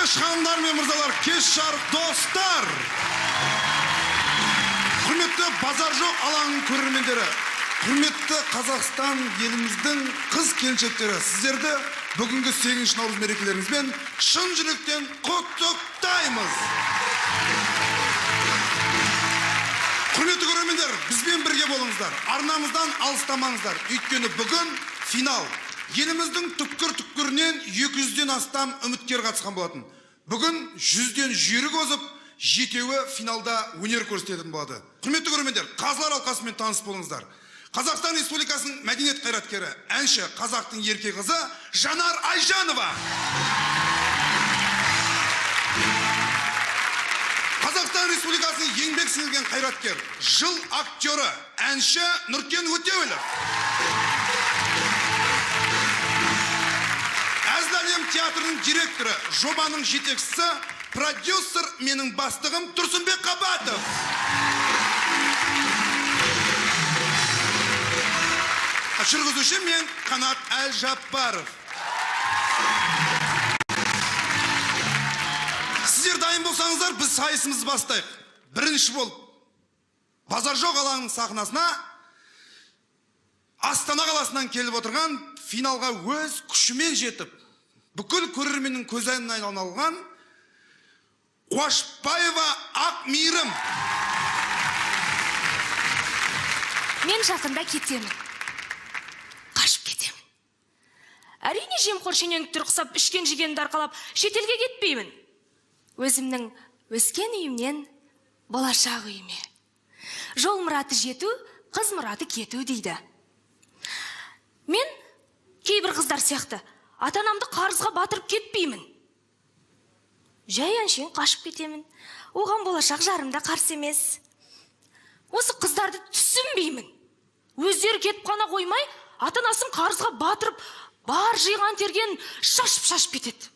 Кеш ханымдар мен мырзалар, кеш жарық достар. Құрметті базар жоқ алаңның көрермендері, құрметті Қазақстан еліміздің қыз келіншектері, сіздерді бүгінгі 8 наурыз мерекелеріңізбен шын жүректен құттықтаймыз. Құрметті көрермендер, бізбен бірге болыңыздар, арнамыздан алыстамаңыздар. Өйткені бүгін финал. Еліміздің түкпір-түкпірінен 200-ден астам үміткер қатысқан болатын. Бүгін 100-ден жүйрік озып, жетеуі финалда өнер көрсететін болады. Құрметті көрермендер, қазылар алқасымен таныс болыңыздар. Қазақстан Республикасының мәдениет қайраткері, әнші, қазақтың ерке қызы Жанар Айжанова. Қазақстан Республикасының еңбек сіңірген қайраткер, жыл актері, әнші Нұркен Өтеуілов. Әзіл әлем театрының директоры, жобаның жетекшісі, продюсер менің бастығым Тұрсынбек Қабатов. Жүргізуші мен Қанат Әлжаппаров. Сіздер дайын болсаңыздар, біз сайысымызды бастайық. Бірінші болып базар жоқ алаңының сахнасына Астана қаласынан келіп отырған, финалға өз күшімен жетіп, бүкіл көрерменнің көзайымына айналған Қуашбаева Ақмейірім. Мен жақында кетемін. Қашып кетемін. Әрине жемқор шенеуніктер құсап, ішкен жегенімді арқалап, шетелге кетпеймін. Өзімнің өскен үйімнен болашақ үйіме. Жол мұраты жету, қыз мұраты кету дейді. Мен кейбір қыздар сияқты ата-анамды қарызға батырып кетпеймін. Жай әншейін қашып кетемін. Оған болашақ жарым да қарсы емес. Осы қыздарды түсінбеймін. Өздері кетіп қана қоймай, ата-анасын қарызға батырып, бар жиған терген шашып-шашып кетеді.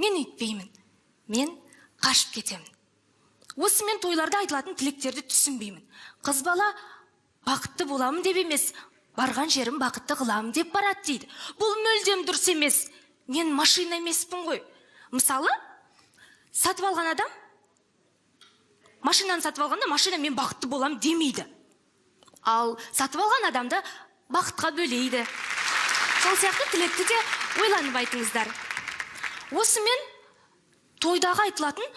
Мен өйтпеймін. Мен қашып кетемін. Осы мен тойларда айтылатын тілектерді түсінбеймін. Қыз бала бақытты боламын деп емес, барған жерім бақытты қыламын деп барады дейді. Бұл мүлдем дұрыс емес. Мен машина емеспін ғой. Мысалы, сатып алған адам, машинаны сатып алғанда машина мен бақытты боламын демейді. Ал сатып алған адамды бақытқа бөлейді. Сол сияқты тілекті де ойланып айтыңыздар. Осы мен тойдағы айтылатын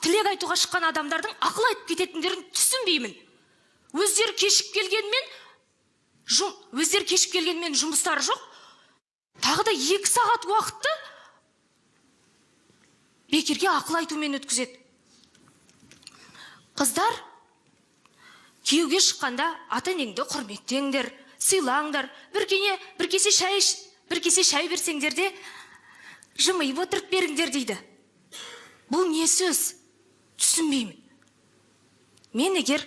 тілек айтуға шыққан адамдардың ақыл айтып кететіндерін түсінбеймін. Өздері кешіп келгенмен, өздері кешіп келгенмен жұмыстары жоқ. Тағы да 2 сағат уақытты бекерге ақыл айтумен өткізеді. Қыздар күйеуге шыққанда ата-енеңді құрметтеңдер, сыйлаңдар, бір кесе шай берсеңдер де жымиып отырып беріңдер дейді. Бұл не сөз? Түсінбеймін. Мен егер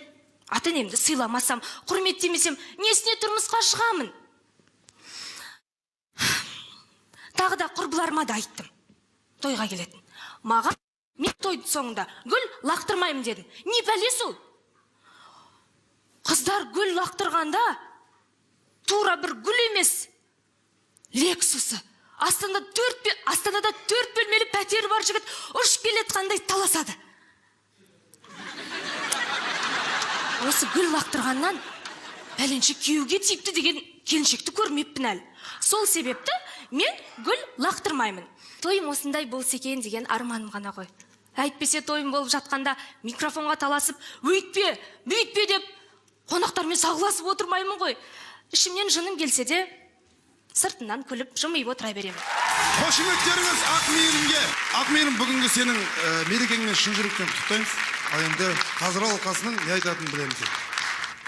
ата-енемді сыйламасам, құрметтемесем, несіне тұрмысқа шығамын? Тағы да құрбыларыма да айттым. Тойға келетін. Маған мен тойдың соңында гүл лақтырмаймын дедім. Не пәле сол? Қыздар гүл лақтырғанда тура бір гүл емес, Лексусы. Астанада 4 бөлмелі пәтері бар жігіт ұшып келе жатқандай таласады. Осы гүл лақтырғаннан пәленше күйеуге тиіпті деген келіншекті көрмеппін әлі. Сол себепті мен гүл лақтырмаймын. Тойым осындай болса екен деген арманым ғана ғой. Әйтпесе тойым болып жатқанда микрофонға таласып, өйтпе, бүйтпе деп қонақтармен сағыласып отырмаймын ғой. Ішімнен жыным келсе де сыртынан күліп жымиып отыра беремін. Қошеметтеріңіз Ақмейірімге. Ақмейірім, бүгінгі сенің мерекеңмен шын жүректен құттықтаймыз. Ал енді қазылар алқасының не айтатынын білеміз.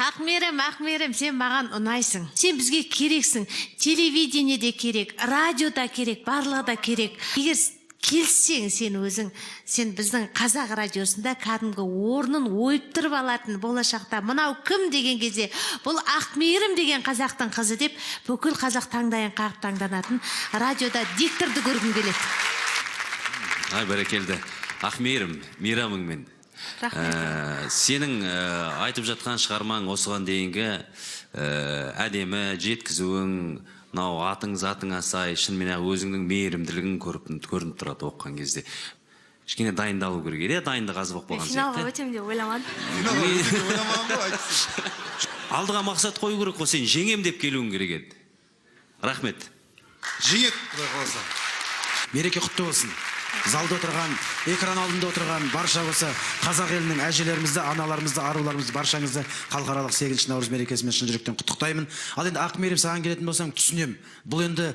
Ақмейірім, Ақмейірім, сен маған ұнайсың. Сен бізге керексің. Телевидение де керек, радио да керек, барлығы да керек. Егер келсең сен өзің, сен біздің қазақ радиосында кәдімгі орнын ойып тұрып алатын болашақта мынау кім деген кезде бұл Ақмейірім деген қазақтың қызы деп бүкіл қазақ таңдайын қағып таңданатын радиода дикторды көргім келеді. Ай, бәрекелді. Ақмейірім, мейрамыңмен. Рахмет. Сенің айтып жатқан шығармаң осыған дейінгі әдемі жеткізуің, Мынау атың затыңа сай, шынымен ақ өзіңнің мейірімділігің көрініп тұрады оқыған кезде. Кішкене дайындалу керек еді, дайындық аз болып қалған сияқты. Финалға өтемін деп ойламадым. Финалға өтемін деп ойламаған ғой, айтсын. Алдыға мақсат қою керек қой, сен жеңем деп келуің керек еді. Рахмет. Жеңеді, Құдай қаласа. Мереке құтты болсын. Залда отырған, экран алдында отырған барша болса, қазақ елінің әжелерімізді, аналарымызды, аруларымызды, баршаңызды халықаралық 8 наурыз мерекесімен шын жүректен құттықтаймын. Ал енді Ақмейірім, саған келетін болсам, түсінемін. Бұл енді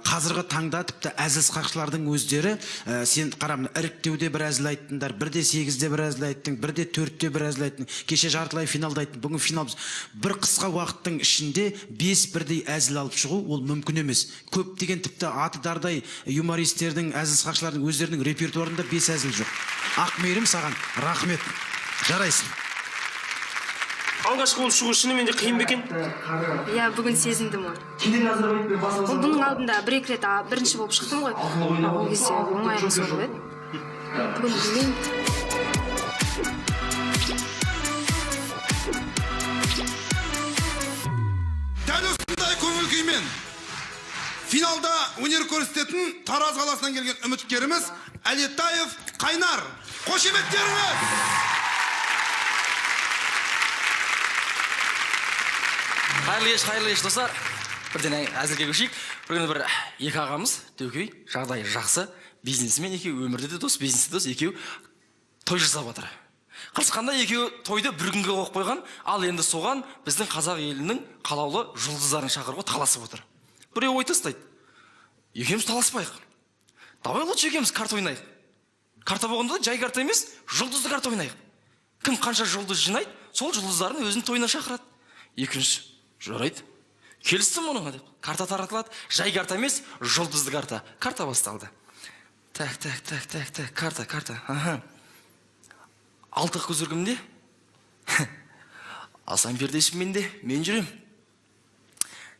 қазіргі таңда тіпті әзіл-сықақшылардың өздері, сен қара, мына іріктеуде бір әзіл айттыңдар, бірде 8-де бір әзіл айттың, бірде 4-те бір әзіл айттың, кеше жартылай финалда айттың, бүгін финал. Бір қысқа уақыттың ішінде 5 бірдей әзіл алып шығу ол мүмкін емес. Көптеген тіпті аты дардай юмористердің, әзіл-сықақшылардың өздерінің репертуарында 5 әзіл жоқ. Ақмейірім, саған рахмет. Жарайсың. Алғашқы болып шығу шынымен де қиын ба екен? Иә, бүгін сезіндім оны. Ол бұның алдында бір-екі рет бірінші болып шықтым ғой. Ол кезде оңай емес болып еді. Бүгін білмеймін. Дәл осындай көңіл күймен финалда өнер көрсететін Тараз қаласынан келген үміткеріміз Әлетаев Қайнар. Қошеметтеріңіз! Қайырлы кеш, қайырлы кеш, достар. Бірден әзілге көшейік. Бір күні бір екі ағамыз, Дөкей, жағдайы жақсы, бизнесмен екеуі, өмірде де дос, бизнесте дос, екеуі той жасап жатыр. Қырсыққанда екеуі тойды бір күнге қойып қойған, ал енді соған біздің қазақ елінің қалаулы жұлдыздарын шақыруға таласып отыр. Біреу ой тастайды. Екеуміз таласпайық. Давай лучше екеуміз карта ойнайық. Карта болғанда да жай карта емес, жұлдызды карта ойнайық. Кім қанша жұлдыз жинайды, сол жұлдыздарын өзінің тойына шақырады. Екінші, жарайды. Келістім мұныңа деп. Карта таратылады. Жай карта емес, жұлдызды карта. Карта басталды. Так, так, так, так, так, карта, карта. Аха. Алты көзір кімде? Асан пердешім менде, мен жүрем.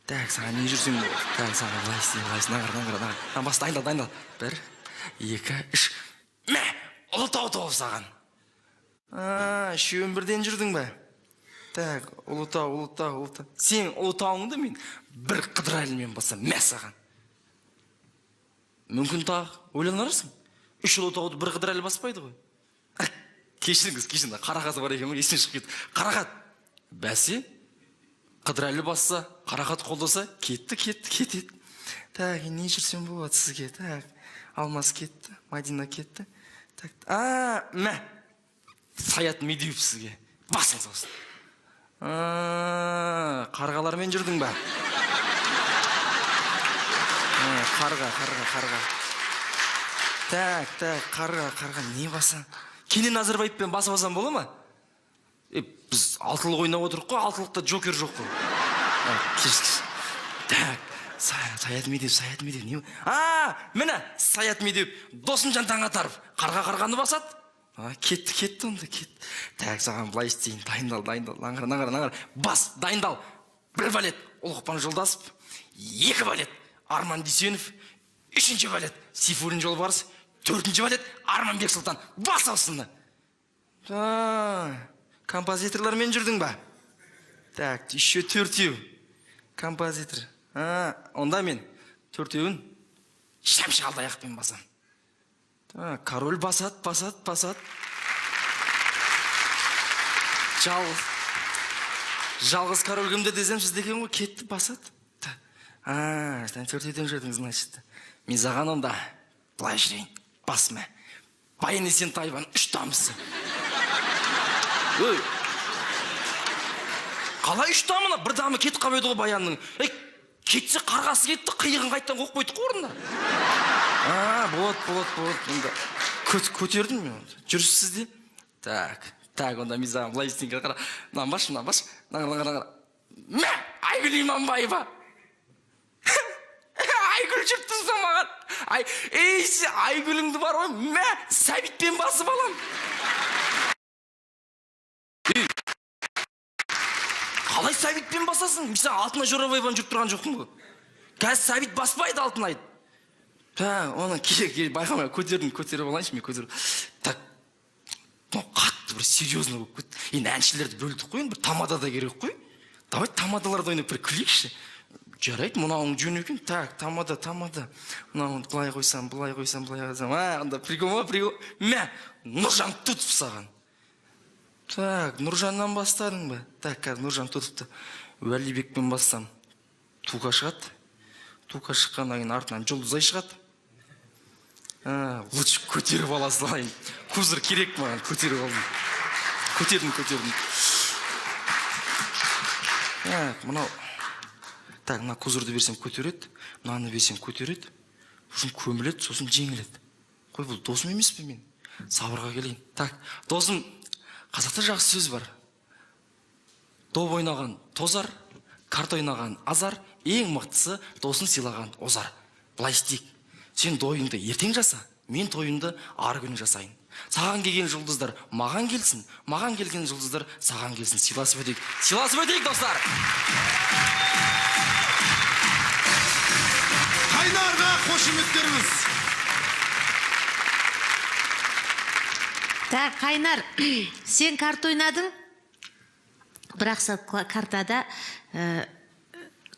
Так, саған не жүрсем болады? Так, саған былай істе, былай істе. Мына қара, мына қара, мына қара. Бас, дайындал, дайындал. 1, 2, 3. Мә, Ұлытау тауып саған. А, үшеуін бірден жүрдің бе? Так, Ұлытау, Ұлытау, Ұлытау. Сен Ұлытауыңды мен бір Қыдырәлімен бассам, мә саған. Мүмкін тағы ойланарсың. 3 Ұлытауды бір Қыдырәлі баспайды ғой. Кешіріңіз, кешіріңіз, Қарақаты бар екен ғой, есімнен шығып кетті. Қарақат, бәсе, Қыдырәлі басса, Қарақат қолдаса, кетті, кетті, кетеді. Так, не жүрсем болады сізге? Так, Алмас кетті, Мадина кетті. Так, а, мә, Саят Медеуов сізге. Басыңыз болсын. А, қарғалармен жүрдің бе? Қарға, қарға, қарға. Так, так, қарға, қарға, не баса? Кенен Назарбаевпен басып алсам бола ма? Біз алтылық ойнап отырық қой, алтылықта джокер жоқ қой. Кешіріңіз. Так, Саят Медеуов, Саят Медеуов, не? А, міне, Саят Медеуов, Досымжан Таңатаров, қарға қарғаны басады. А, кетті, кетті онда, кетті. Так, саған былай істейін, дайындал, дайындал, аңғара, аңғара, аңғара. Бас, дайындал. 1 балет, Ұлықпан Жолдасов, 2 балет, Арман Дүйсенов, 3 балет, Сейфуллин Жолбарыс, 4 балет, Арман Бексұлтан. Бас осыны. Композиторлармен жүрдің ба? Так, еще 4 композитор. А, онда мен 4-еуін Шәмші Қалдаяқовпен басам. Король басады, басады, басады. Жалғыз. Жалғыз король кімді десем сізде екен ғой, кетті, басады. А, сен 4-еуден жүрдің, значит. Мен саған онда былай жүрейін, басма. Баян Есентаеваның 3 тамысы. Ой. Қалай 3 тамына? Бір дамы кетіп қалып еді ғой Баянның. Ей, кетсе қарғасы кетті, қиығын қайтадан қойып қойдық қой орнына. А, болады, болады, болады. Онда көтердім мен онда. Жүрсіз сізде? Так, так, онда мен саған былай істейін, қара. Мынаны басшы, мынаны басшы. Мынаны қара, мынаны қара. Мә, Айгүл Иманбаева. Айгүл жүріп тұрса маған. Ай, ей, сен Айгүліңді бар ғой, мә, Сәбитпен басып алам. Ей, қалай Сәбитпен басасың? Мен саған Алтынай Жорабаеваны жүріп тұрған жоқпын ғой. Қазір Сәбит баспайды Алтынайды. Та, оны кеше байқамай көтердім, көтеріп алайыншы мен көтеріп. Так, мынау қатты бір серьезно болып кетті. Енді әншілерді бөлдік қой, енді бір тамада да керек қой. Давай тамадаларды ойнап бір күлейікші. Жарайды, мынауың жөн екен. Так, тамада, тамада. Мынауын былай қойсам, былай қойсам, былай қойсам. А, анда прикол ма, прикол. Мә, Нұржан Тұтов саған. Так, Нұржаннан бастадың ба? Так, қазір Нұржан Тұтовты Уәлибекпен бастам. Тука шығады. Тука шыққаннан кейін артынан Жұлдызай шығады. Лучше көтеріп ала салайын. Кузыр керек маған, көтеріп алдым. Көтердім, көтердім. Так, мынау. Так, мына кузырды берсем көтереді, мынаны берсем көтереді, сосын көміледі, сосын жеңіледі. Қой, бұл досым емес пе мен? Сабырға келейін. Так, досым, қазақта жақсы сөз бар. Доп ойнаған тозар, карта ойнаған азар, ең мықтысы досын сыйлаған озар. Былай істейік. Сен тойыңды ертең жаса, мен тойымды ары күні жасайын. Саған келген жұлдыздар маған келсін, маған келген жұлдыздар саған келсін. Сыйласып өтейік. Сыйласып өтейік, достар. Қайнарға қошеметтеріңіз. Так, Қайнар, сен карта ойнадың, бірақ сен картада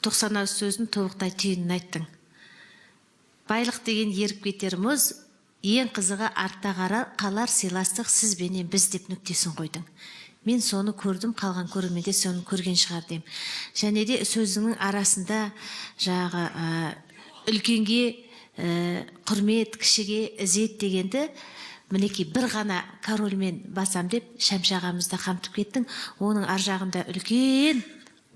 90 ауыз сөздің тобықтай түйінін айттың. Байлық деген еріп кетер мұз, ең қызығы артта қалар сыйластық сіз бенен біз деп нүктесін қойдың. Мен соны көрдім, қалған көрерменде соны көрген шығар деймін. Және де сөзіңнің арасында жаңағы үлкенге құрмет, кішіге ізет дегенді мінекей бір ғана корольмен басам деп Шәмші ағамызды қамтып кеттің. Оның ар жағында үлкен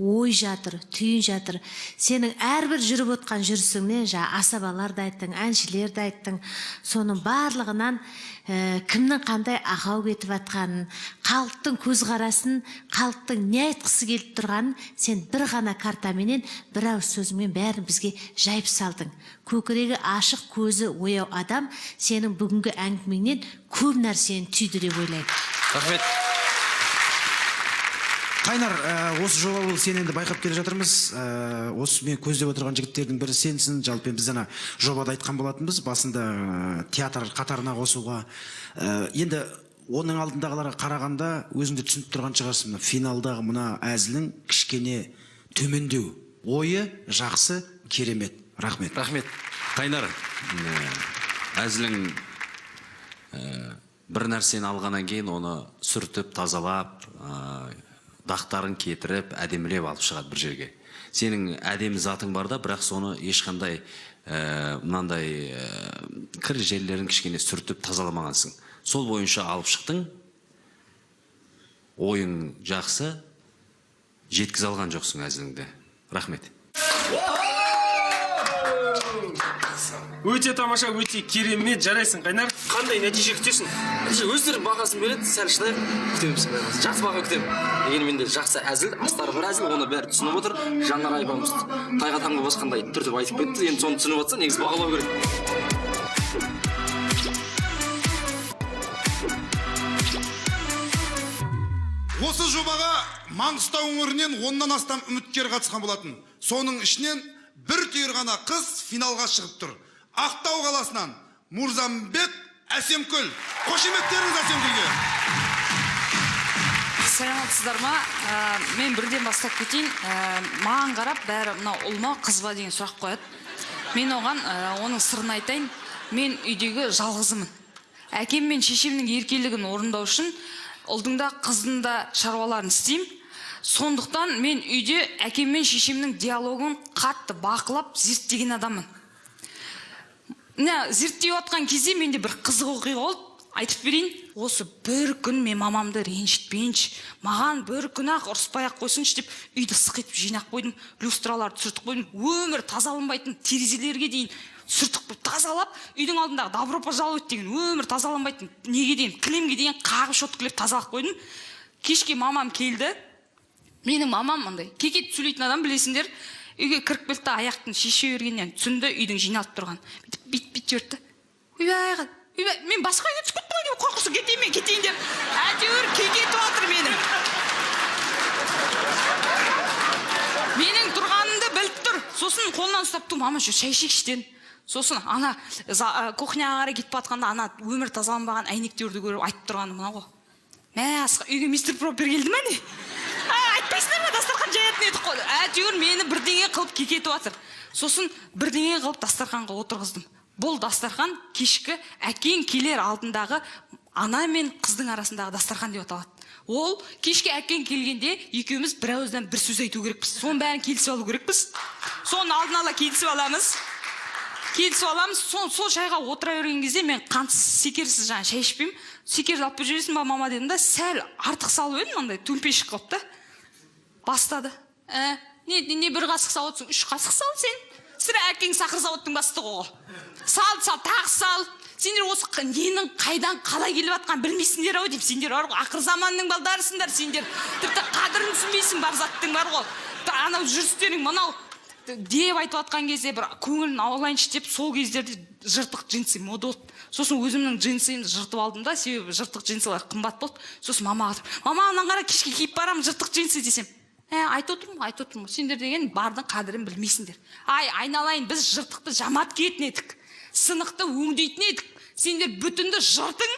ой жатыр, түйін жатыр. Сенің әрбір жүріп отқан жүрісіңнен жаңа асабалар да айттың, әншілер де айттың. Соның барлығынан кімнің қандай ақау кетіп жатқанын, халықтың көзқарасын, халықтың не айтқысы келіп тұрғанын сен бір ғана картаменен, бір ауыз сөзіңмен бәрін бізге жайып салдың. Көкірегі ашық, көзі ояу адам сенің бүгінгі әңгімеңнен көп нәрсені түйді деп ойлаймын. Рахмет. Қайнар, осы жоба бұл сен енді байқап келе жатырмыз. Осы мен көздеп отырған жігіттердің бірі сенсің. Жалпы біз ана жобада айтқан болатынбыз, басында театр қатарына қосуға. Енді оның алдындағыларға қарағанда өзің де түсініп тұрған шығарсың, мына финалдағы мына әзілің кішкене төмендеу. Ойы жақсы, керемет. Рахмет. Рахмет. Қайнар, әзілің бір нәрсені алғаннан кейін оны сүртіп, тазалап, дақтарын кетіріп, әдемілеп алып шығады бір жерге. Сенің әдемі затың бар да, бірақ соны ешқандай мынандай кір жерлерін кішкене сүртіп тазаламағансың. Сол бойынша алып шықтың. Ойың жақсы, жеткізе алған жоқсың әзіліңді. Рахмет. Өте тамаша, өте керемет, жарайсың, Қайнар. Қандай нәтиже күтесің? Нәтиже өздері бағасын береді, сәл шыдайық, күтеміз. Жақсы баға күтемін. Дегенмен де жақсы әзіл, астары бір әзіл, оны бәрі түсініп отыр. Жанар апамыз тайға таңба басқандай түртіп айтып кетті. Енді соны түсініп отырса, негізі бағалау керек. Осы жобаға Маңғыстау өңірінен 10-нан астам үміткер қатысқан болатын. Соның ішінен бір түйір ғана қыз финалға шығып тұр. Ақтау қаласынан Мурзамбет Әсемкүл. Қошеметтеріңіз Әсемкүлге. Саламатсыздар ма? Мен бірден бастап кетейін. Маған қарап бәрі мынау ұл ма, қыз ба деген сұрақ қояды. Мен оған оның сырын айтайын. Мен үйдегі жалғызымын. Әкем мен шешемнің еркелігін орындау үшін ұлдың да қыздың да шаруаларын істеймін. Сондықтан мен үйде әкем мен шешемнің диалогын қатты бақылап зерттеген адаммын. Мына зерттеп жатқан кезде менде бір қызық оқиға болды, айтып берейін. Осы бір күн мен мамамды ренжітпейінші, маған бір күн ақ ұрыспай ақ қойсыншы деп үйді сықитып жинап қойдым, люстраларды сүртіп қойдым, өмір тазаланбайтын терезелерге дейін сүртіп қойып тазалап, үйдің алдындағы добро пожаловать деген өмір тазаланбайтын неге дейін, кілемге дейін қағып шоткілеп тазалап қойдым. Кешке мамам келді. Менің мамам мындай кекетіп сөйлейтін адам, білесіңдер. Үйге кіріп келді де аяқтың шеше бергеннен түсінді үйдің жиналып тұрған. Бүйтіп бүйтіп жіберді. Ойбай, ойбай, мен басқа үйге түсіп кеттім ғой деп қорқысы кетейін мен кетейін деп. Әйтеуір кекетіп жатыр мені. Менің тұрғанымды біліп тұр. Сосын қолынан ұстап тұр, мама жүр шай ішейікші дедім. Сосын ана кухняға қарай кетіп жатқанда ана өмір тазаланбаған әйнектерді көріп айтып тұрғаны мынау ғой. Мә, асқа үйге мистер Пропер келді ме не? Айтпайсыңдар ма, дастархан жаятын едік қой. Әйтеуір мені бірдеңе қылып кекетіп жатыр. Сосын бірдеңе қылып дастарханға отырғыздым. Бұл дастархан кешкі әкең келер алдындағы ана мен қыздың арасындағы дастархан деп аталады. Ол кешке әкең келгенде екеуміз бір ауыздан бір сөз айту керекпіз. Соның бәрін келісіп алу керекпіз. Соның алдын ала келісіп аламыз. Келісіп аламыз. Сол шайға отыра берген кезде мен қантсыз, секерсіз жаңа шай ішпеймін. Секерді алып беріп жібересің ба, мама дедім да, сәл артық салып едім, андай төмпешік қылып та. Бастады. Не бір қасық салып отырсың, 3 қасық сал сен. Сірә әкең сақыр зауыттың бастығы ғой. Сал, сал, тағы сал. Сендер осы ненің қайдан қалай келіп жатқанын білмейсіңдер ау деп, сендер бар ғой, ақыр заманның балдарысыңдар сендер. Тіпті қадірін түсінбейсің бар заттың бар ғой. Анау жүрістерің мынау деп айтып жатқан кезде бір көңілін аулайыншы деп, сол кездерде жыртық джинсы мода болды. Сосын өзімнің джинсымды жыртып алдым да, себебі жыртық джинсылар қымбат болды. Сосын мамаға айтып, мама, анан қара, кешке киіп барамын жыртық джинсы десем, айтып отырмын, айтып отырмын. Сендер деген бардың қадірін білмейсіңдер. Ай, айналайын, біз жыртықты жамап киетін едік, сынықты өңдейтін едік. Сендер бүтінді жыртың,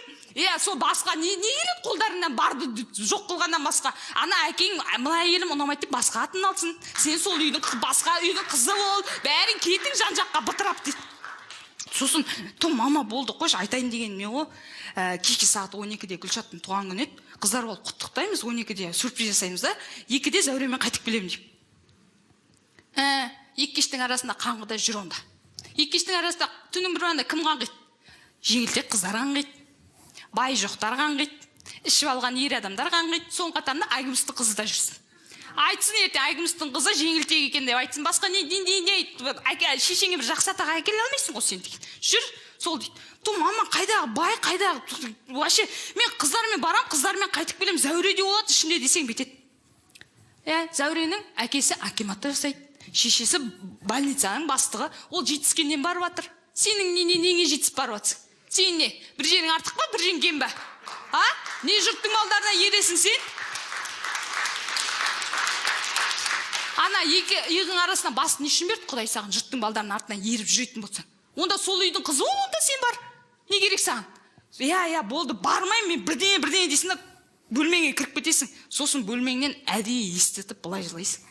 сол басқа не келеді қолдарыңнан барды жоқ қылғаннан басқа. Ана әкең, мына әйелім ұнамайды деп басқа атын алсын. Сен сол үйдің, басқа үйдің қызы бол, бәрін кетің жан жаққа бытырап дейді. Сосын, ту мама болды, қойшы, айтайын дегенім не ғой? Кешкі сағат 12-де Гүлшаттың туған күні еді. Қыздар болып құттықтаймыз, 12-де сюрприз жасаймыз да, 2-де Зәуремен қайтып келемін деп. Екі кештің арасында қаңғыда жүр онда. Екі кештің арасында түннің бір уағында кім қаңғиды? Жеңілтек қыздар қаңғиды, бай жоқтар қаңғиды, ішіп алған ер адамдар қаңғиды. Соның қатарында Айгүмістің қызы да жүрсін. Айтсын ертең Айгүмістің қызы жеңілтек екен деп айтсын. Басқа не, шешеңе бір жақсы атақ әкеле алмайсың ғой сен деген. Жүр, сол дейді. Ту мама, қайдағы бай, қайдағы вообще мен қыздармен барам, қыздармен қайтып келемін, Зәуре де болады ішінде десең бітеді. Зәуренің әкесі акиматта жасайды, шешесі больницаның бастығы, ол жетіскеннен барып жатыр. Сенің неңе жетісіп барып жатсың? Сен не, бір жерің артық па, бір жерің кем ба? А? Не жұрттың малдарына ересің сен? Ана екі иығың арасына басын не үшін берді Құдай саған, жұрттың балдарының артынан еріп жүретін болсаң? Онда сол үйдің қызы бол, онда сен бар. Не керек саған? Иә, болды, бармаймын мен, бірдеңе, бірдеңе дейсің да, бөлмеңе кіріп кетесің. Сосын бөлмеңнен әдейі естітіп былай жылайсың.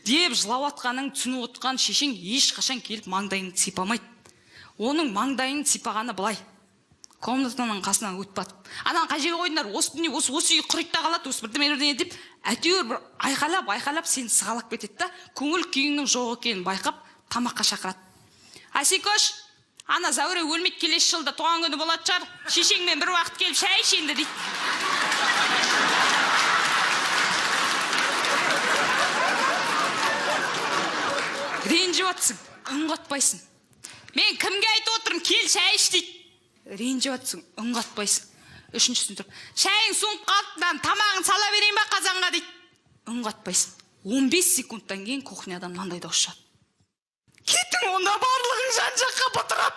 Деп жылап атқаның түсініп отқан шешең ешқашан келіп маңдайыңды сипамайды. Оның маңдайын сипағаны былай. Комнатаның қасынан өтіп батып. Ананы қай жерге қойдыңдар? Осы дүние, осы үй құриды да қалады, осы бірдеме бірдеңе деп, әйтеуір бір айқайлап, айқайлап сені сығалап кетеді да, көңіл күйіңнің жоқ екенін байқап, тамаққа шақырады. Асекош, ана Зәуре өлмейді, келесі жылда туған күні болатын шығар. Шешеңмен бір уақыт келіп шай іш енді дейді. Ренжіп жатсың, үн қатпайсың. Мен кімге айтып отырмын, кел шай іш дейді. Ренжіп жатсың, үн қатпайсың. Үшіншісін тұрып, шайың суынып қалды, тамағын сала берейін ба қазанға дейді. Үн қатпайсың. 15 секундтан кейін кухнядан мынандай дауыс шығады. Кетің онда барлығың жан жаққа бытырап.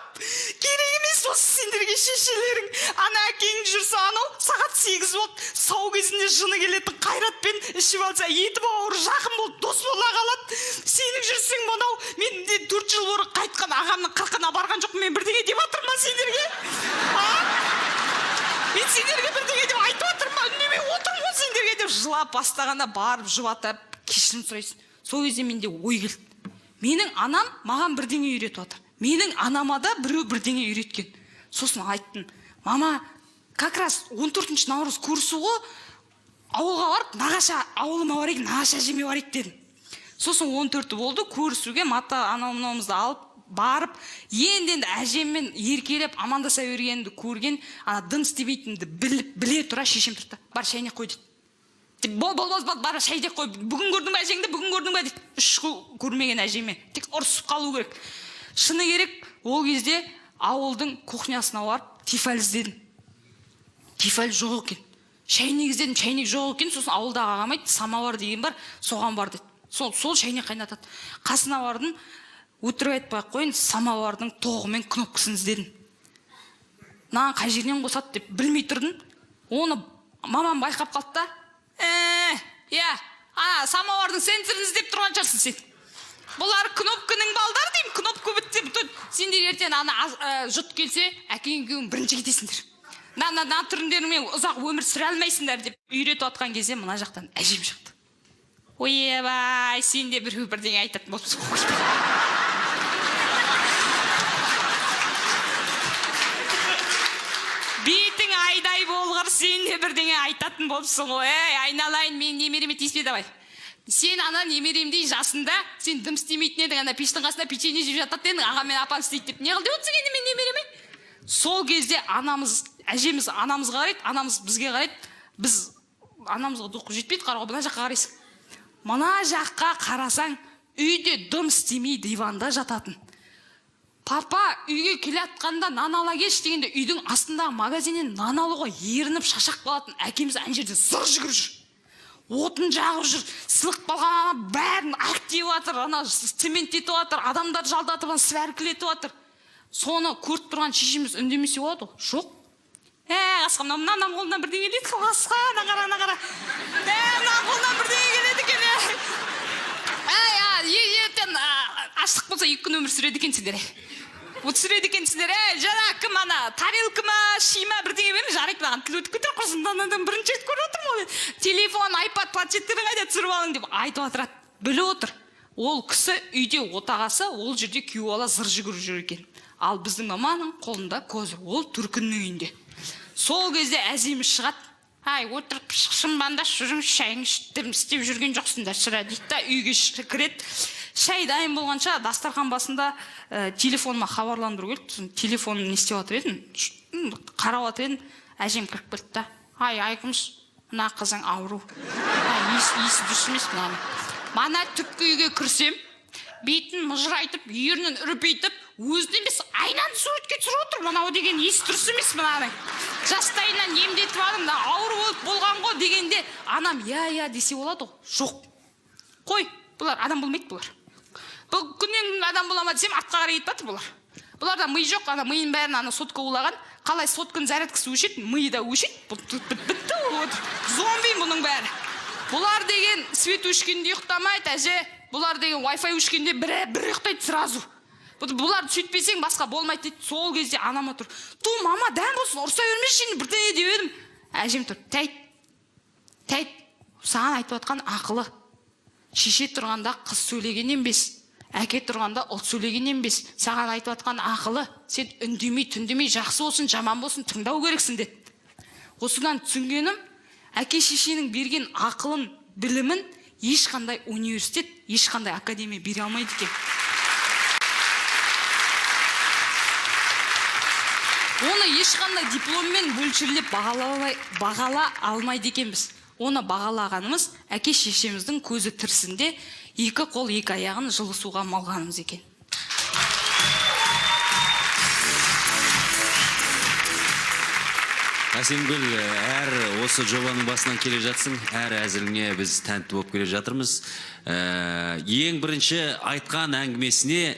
Керек емес осы сендерге шешелерің. Ана әкең жүрсе анау сағат 8 болды. Сау кезінде жыны келетін Қайратпен ішіп алса, еті бауыры жақын болды, дос бола қалады. Сенің жүрсең мынау, мен де 4 жыл бұрын қайтқан ағамның қырқына барған жоқпын, мен бірдеңе деп жатырмын ба сендерге? А? Мен сендерге бірдеңе деп айтып жатырмын ба? Үндемей отырмын ғой сендерге деп жылап бастағанда барып жұбатып кешірім сұрайсың. Сол кезде менде ой келді. Менің анам маған бірдеңе үйретіп жатыр. Менің анама да біреу бірдеңе үйреткен. Сосын айттым, мама, как раз 14 наурыз көрісу ғой, ауылға барып, нағаша, ауылыма барайық, нағаша жеме барайық дедім. Сосын 14 болды, көрісуге мата анау мынауымызды алып барып, енді әжеммен еркелеп амандаса бергенімді көрген, ана дым істемейтінімді біле тұра шешем тұрды. Бар шайнек қой дейді. Бол, бол, бол, бар шайнек қой. Бүгін көрдің бе әжеңді, бүгін көрдің бе дейді. 3 жыл көрмеген әжеме. Тек ұрысып қалу керек. Шыны керек, ол кезде ауылдың кухнясына барып тефаль іздедім. Тефаль жоқ екен. Шайнек іздедім, шайнек жоқ екен. Сосын ауылдағы ағам айтты, самовар деген бар, соған бар деді. Сол шайнек қайнатады. Қасына бардым, өтірік айтпай ақ қояйын, самовардың тоғы мен кнопкасын іздедім. Мынаны қай жерінен қосады деп білмей тұрдым. Оны мамам байқап қалды да, иә, ана самовардың сенсорын іздеп тұрған шығарсың сен. Бұлар кнопканың балдары деймін, кнопка бітті. Сендер ертең ана жұт келсе, әкең екеуің бірінші кетесіңдер. Мына түріндеріңмен ұзақ өмір сүре алмайсыңдар деп үйретіп жатқан кезде мына жақтан әжем шықты. Ойбай, сен де біреу бірдеңе айтатын болыпсың ғой. Бетің айдай болғыр, сен де бірдеңе айтатын болыпсың ғой. Ей, айналайын, мен немереме тиіспе давай. Сен ана немеремдей жасында, сен дым істемейтін едің, ана пештің қасында печенье жеп жататын едің, ағам мен апам істейді деп. Не қыл деп отырсың енді мен немереме? Сол кезде анамыз, әжеміз анамызға қарайды, анамыз бізге қарайды. Біз анамызға дұқы жетпейді қарауға, мына жаққа қарайсың. Мына жаққа қарасаң, үйде дым істемей диванда жататын. Папа үйге келе жатқанда нан ала келші дегенде үйдің астындағы магазиннен нан алуға ерініп шашақ қалатын әкеміз ана жерде зыр жүгіріп жүр. Отын жағып жүр, сылық қалған ана бәрін әктеп жатыр, ана цементтетіп жатыр, адамдар жалдатып, ана свәркілетіп жатыр. Соны көріп тұрған шешеміз үндемесе болады ғой? Жоқ. Қасқа, мынаның қолынан бірдеңе келеді, қасқа, ана қара, ана қара. Мынаның қолынан бірдеңе келеді екен. Ертең аштық болса 2 күн өмір сүреді екенсіңдер. Вот сүреді екенсіңдер. Жаңа кім ана, тарелка ма, ши ма бірдеңе беріңіз, жарайды маған тіл өтіп кетер, құрсын, анадан бірінші рет көріп отырмын ғой. Телефон, айпад, планшеттерін қайда түсіріп алың деп айтып отырады. Біліп отыр. Ол кісі үйде отағасы, ол жерде күйеу бала зыр жүгіріп жүр екен. Ал біздің маманың қолында көзі, ол түркінің үйінде. Сол кезде әжеміз шығады. Ай, отырып шымбанда жүрің, шайың іштім, істеп жүрген жоқсыңдар сірә дейді да үйге кіреді. Шай дайын болғанша дастархан басында телефоныма хабарландыру келді. Сосын телефонымды не істеп жатыр едім, қарап жатыр едім, әжем кіріп келді да. Ай, Айкүміш, мына қызың ауру. Ай, есі дұрыс емес мынаның. Мана түпкі үйге кірсем, бетін мыжырайтып, ернін үрпейтіп, өзін емес, айнаны суретке түсіріп отыр. Мынау деген есі дұрыс емес мынаның. Жастайынан емдетіп алдым, мына ауру болып болған ғой дегенде, анам я десе болады ғой. Жоқ. Қой, бұлар адам болмайды бұлар. Бұл күннен күнге адам бола ма десем, артқа қарай кетіп жатыр бұлар. Бұларда ми жоқ, ана миының бәрін ана сотка улаған. Қалай сотканың зарядкасы өшеді, миы да өшеді. Бітті ол отыр. Зомби бұның бәрі. Бұлар деген свет өшкенде ұйықтамайды, әже. Бұлар деген Wi-Fi өшкенде бір ұйықтайды сразу. Бұларды сөйтпесең басқа болмайды дейді. Сол кезде анама тұр. Ту, мама, дәм болсын, ұрса бермеші енді бірдеңе деп едім. Әжем тұр. Тәйт, тәйт, саған айтып отқан ақылы. Шеше тұрғанда қыз сөйлеген емес, әке тұрғанда ұл сөйлеген емес. Саған айтып отқан ақылы. Сен үндемей, түндемей, жақсы болсын, жаман болсын, тыңдау керексің деді. Осыдан түсінгенім, әке шешенің берген ақылын, білімін ешқандай университет, ешқандай академия бере алмайды екен. Оны ешқандай дипломмен мөлшерлеп бағала алмайды екенбіз. Оны бағалағанымыз әке шешеміздің көзі тірісінде екі қол екі аяғын жылы суға малғанымыз екен. Әсемгүл, әр осы жобаның басынан келе жатсың, әр әзіліңе біз тәнті болып келе жатырмыз. Ең бірінші айтқан әңгімесіне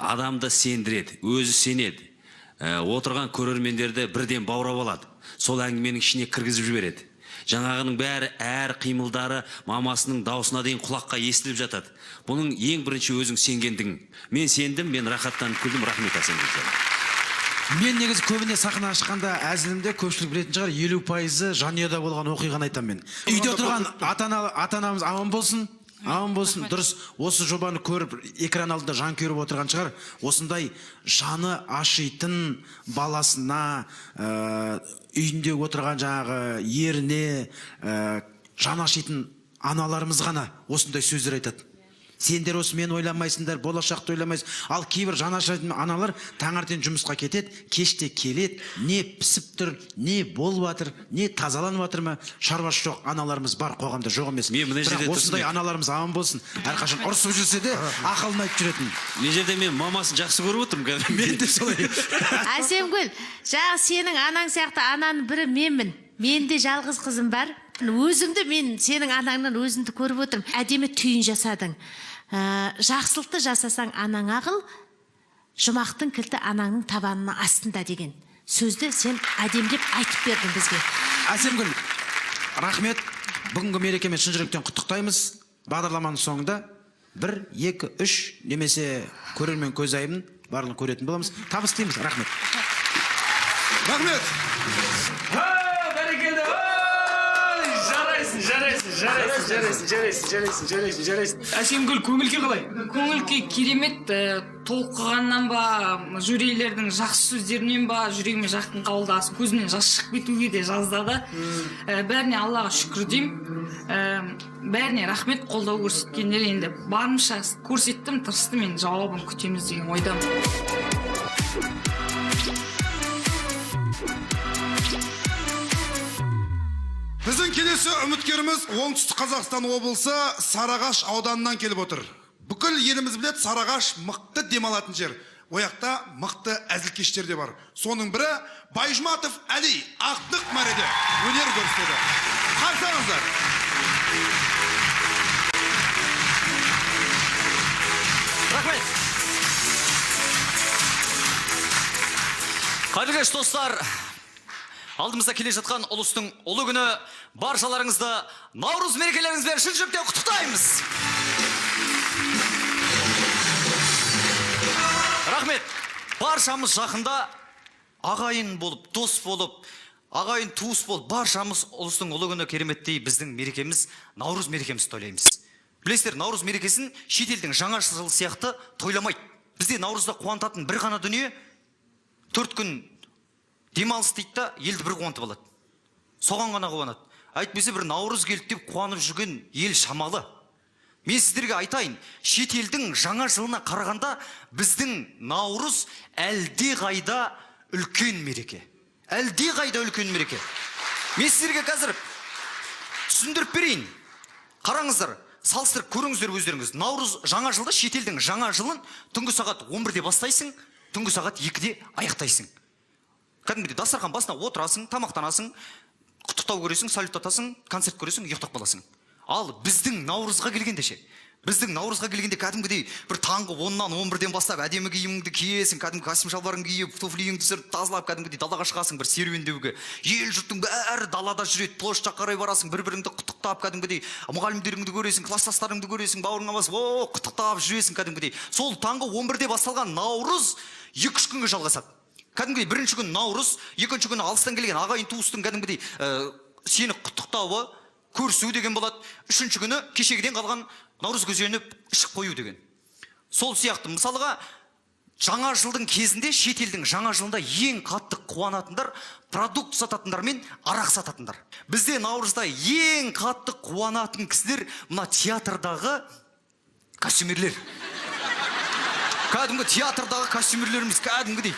адамды сендіреді, өзі сенеді. Отырған көрермендерді бірден баурап алады. Сол әңгіменің ішіне кіргізіп жібереді. Жаңағының бәрі, әр қимылдары мамасының даусына дейін құлаққа естіліп жатады. Бұның ең бірінші өзің сенгендігің. Мен сендім, мен рахаттанып күлдім. Рахмет, Әсемгүл. Мен негізі көбіне сахнаға шыққанда әзілімде көпшілік білетін шығар, 50% жанұяда болған оқиғаны айтамын мен. Үйде отырған ата-анамыз аман болсын, аман болсын. Дұрыс, осы жобаны көріп, экран алдында жан көріп отырған шығар. Осындай жаны ашитын баласына, үйінде отырған жаңағы еріне, жаны ашитын аналарымыз ғана осындай сөздер айтады. Сендер осы мені ойламайсыңдар, болашақты ойламайсың. Ал кейбір жаны ашитын аналар таңертең жұмысқа кетеді, кеште келеді, не пісіп тұр, не болып жатыр, не тазаланып жатыр ма, шаруасы жоқ аналарымыз бар, қоғамда жоқ емес. Бірақ осындай аналарымыз аман болсын, әрқашан ұрысып жүрсе де ақылын айтып жүретін. Мына жерде мен мамасын жақсы көріп отырмын кәдімгі. Мен де солай. Әсемгүл, жаңа сенің анаң сияқты ананың бірі менмін. Мен де жалғыз қызым бар. Өзімді мен сенің анаңнан өзімді көріп отырмын. Әдемі түйін жасадың. Жақсылықты жасасаң анаң ағыл, жұмақтың кілті анаңның табанының астында деген сөзді сен әдемілеп айтып бердің бізге. Әсемгүл, рахмет. Бүгінгі мерекемен шын жүректен құттықтаймыз. Бағдарламаның соңында 1, 2, 3 немесе көрермен көзайымын барлығын көретін боламыз. Табыс тілейміз. Рахмет. Рахмет. Бәрекелді. Жарайсың, жарайсың, жарайсың, жарайсың, жарайсың, жарайсың, жарайсың, жарайсың. Әсемгүл, көңіл күй қалай? Көңіл күй керемет, толқығаннан ба, жюрилердің жақсы сөздерінен ба, жүрегіме жақын қабылдағасын, көзімнен жас шығып кетуге де жаздады. Бәріне Аллаға шүкір деймін. Бәріне рахмет, қолдау көрсеткендер. Енді барымша көрсеттім, тырыстым, енді жауабын күтеміз деген ойдамын. Біздің келесі үміткеріміз Оңтүстік Қазақстан облысы Сарыағаш ауданынан келіп отыр. Бүкіл еліміз біледі, Сарыағаш мықты демалатын жер. Ояқта мықты әзілкештер де бар. Соның бірі Байжұматов Әли, ақтық мәреде өнер көрсетеді. Қарсы алыңыздар. Рахмет. Қайырлы кеш, достар. Алдымызда келе жатқан ұлыстың ұлы күні, баршаларыңызды Наурыз мерекелеріңізбен шын жүректен құттықтаймыз. Рахмет. Баршамыз жақында ағайын болып, дос болып, ағайын туыс болып, баршамыз ұлыстың ұлы күні кереметтей біздің мерекеміз Наурыз мерекеміз тойлаймыз. Білесіздер, Наурыз мерекесін шетелдің жаңа жылы сияқты тойламайды. Бізде Наурызда қуантатын бір ғана дүние, 4 күн демалыс дейді да, елді бір қуантып алады. Соған ғана қуанады. Әйтпесе бір Наурыз келді деп қуанып жүрген ел шамалы. Мен сіздерге айтайын, шетелдің жаңа жылына қарағанда біздің Наурыз әлде қайда үлкен мереке. Әлде қайда үлкен мереке. Мен сіздерге қазір түсіндіріп берейін. Қараңыздар, салыстырып көріңіздер өздеріңіз. Наурыз жаңа жылда шетелдің жаңа жылын түнгі сағат 11-де бастайсың, түнгі сағат 2-де аяқтайсың. Кәдімгідей дастархан басына отырасың, тамақтанасың, құттықтау көресің, салют атасың, концерт көресің, ұйықтап қаласың. Ал біздің Наурызға келгенде ше, біздің Наурызға келгенде кәдімгідей бір таңғы 10-нан 11-ден бастап әдемі киіміңді киесің, кәдімгі костюм шалбарыңды киіп, туфлиіңді түсіріп, тазалап кәдімгідей далаға шығасың бір серуендеуге. Ел жұрттың бәрі далада жүреді, площадьқа қарай барасың, бір-біріңді құттықтап кәдімгідей мұғалімдеріңді көресің, класстастарыңды көресің, бауырыңа басып, о, құттықтап жүресің кәдімгідей. Сол таңғы 11-де басталған Наурыз 2-3 күнге жалғасады. Кәдімгідей бірінші күн Наурыз, екінші күні алыстан келген ағайын туыстың кәдімгідей сені құттықтауы, көрісу деген болады. Үшінші күні кешегіден қалған Наурыз көзені ішіп қою деген. Сол сияқты мысалға жаңа жылдың кезінде, шетелдің жаңа жылында ең қатты қуанатындар продукт сататындар мен арақ сататындар. Бізде Наурызда ең қатты қуанатын кісілер мына театрдағы костюмерлер. Кәдімгі театрдағы костюмерлеріміз кәдімгідей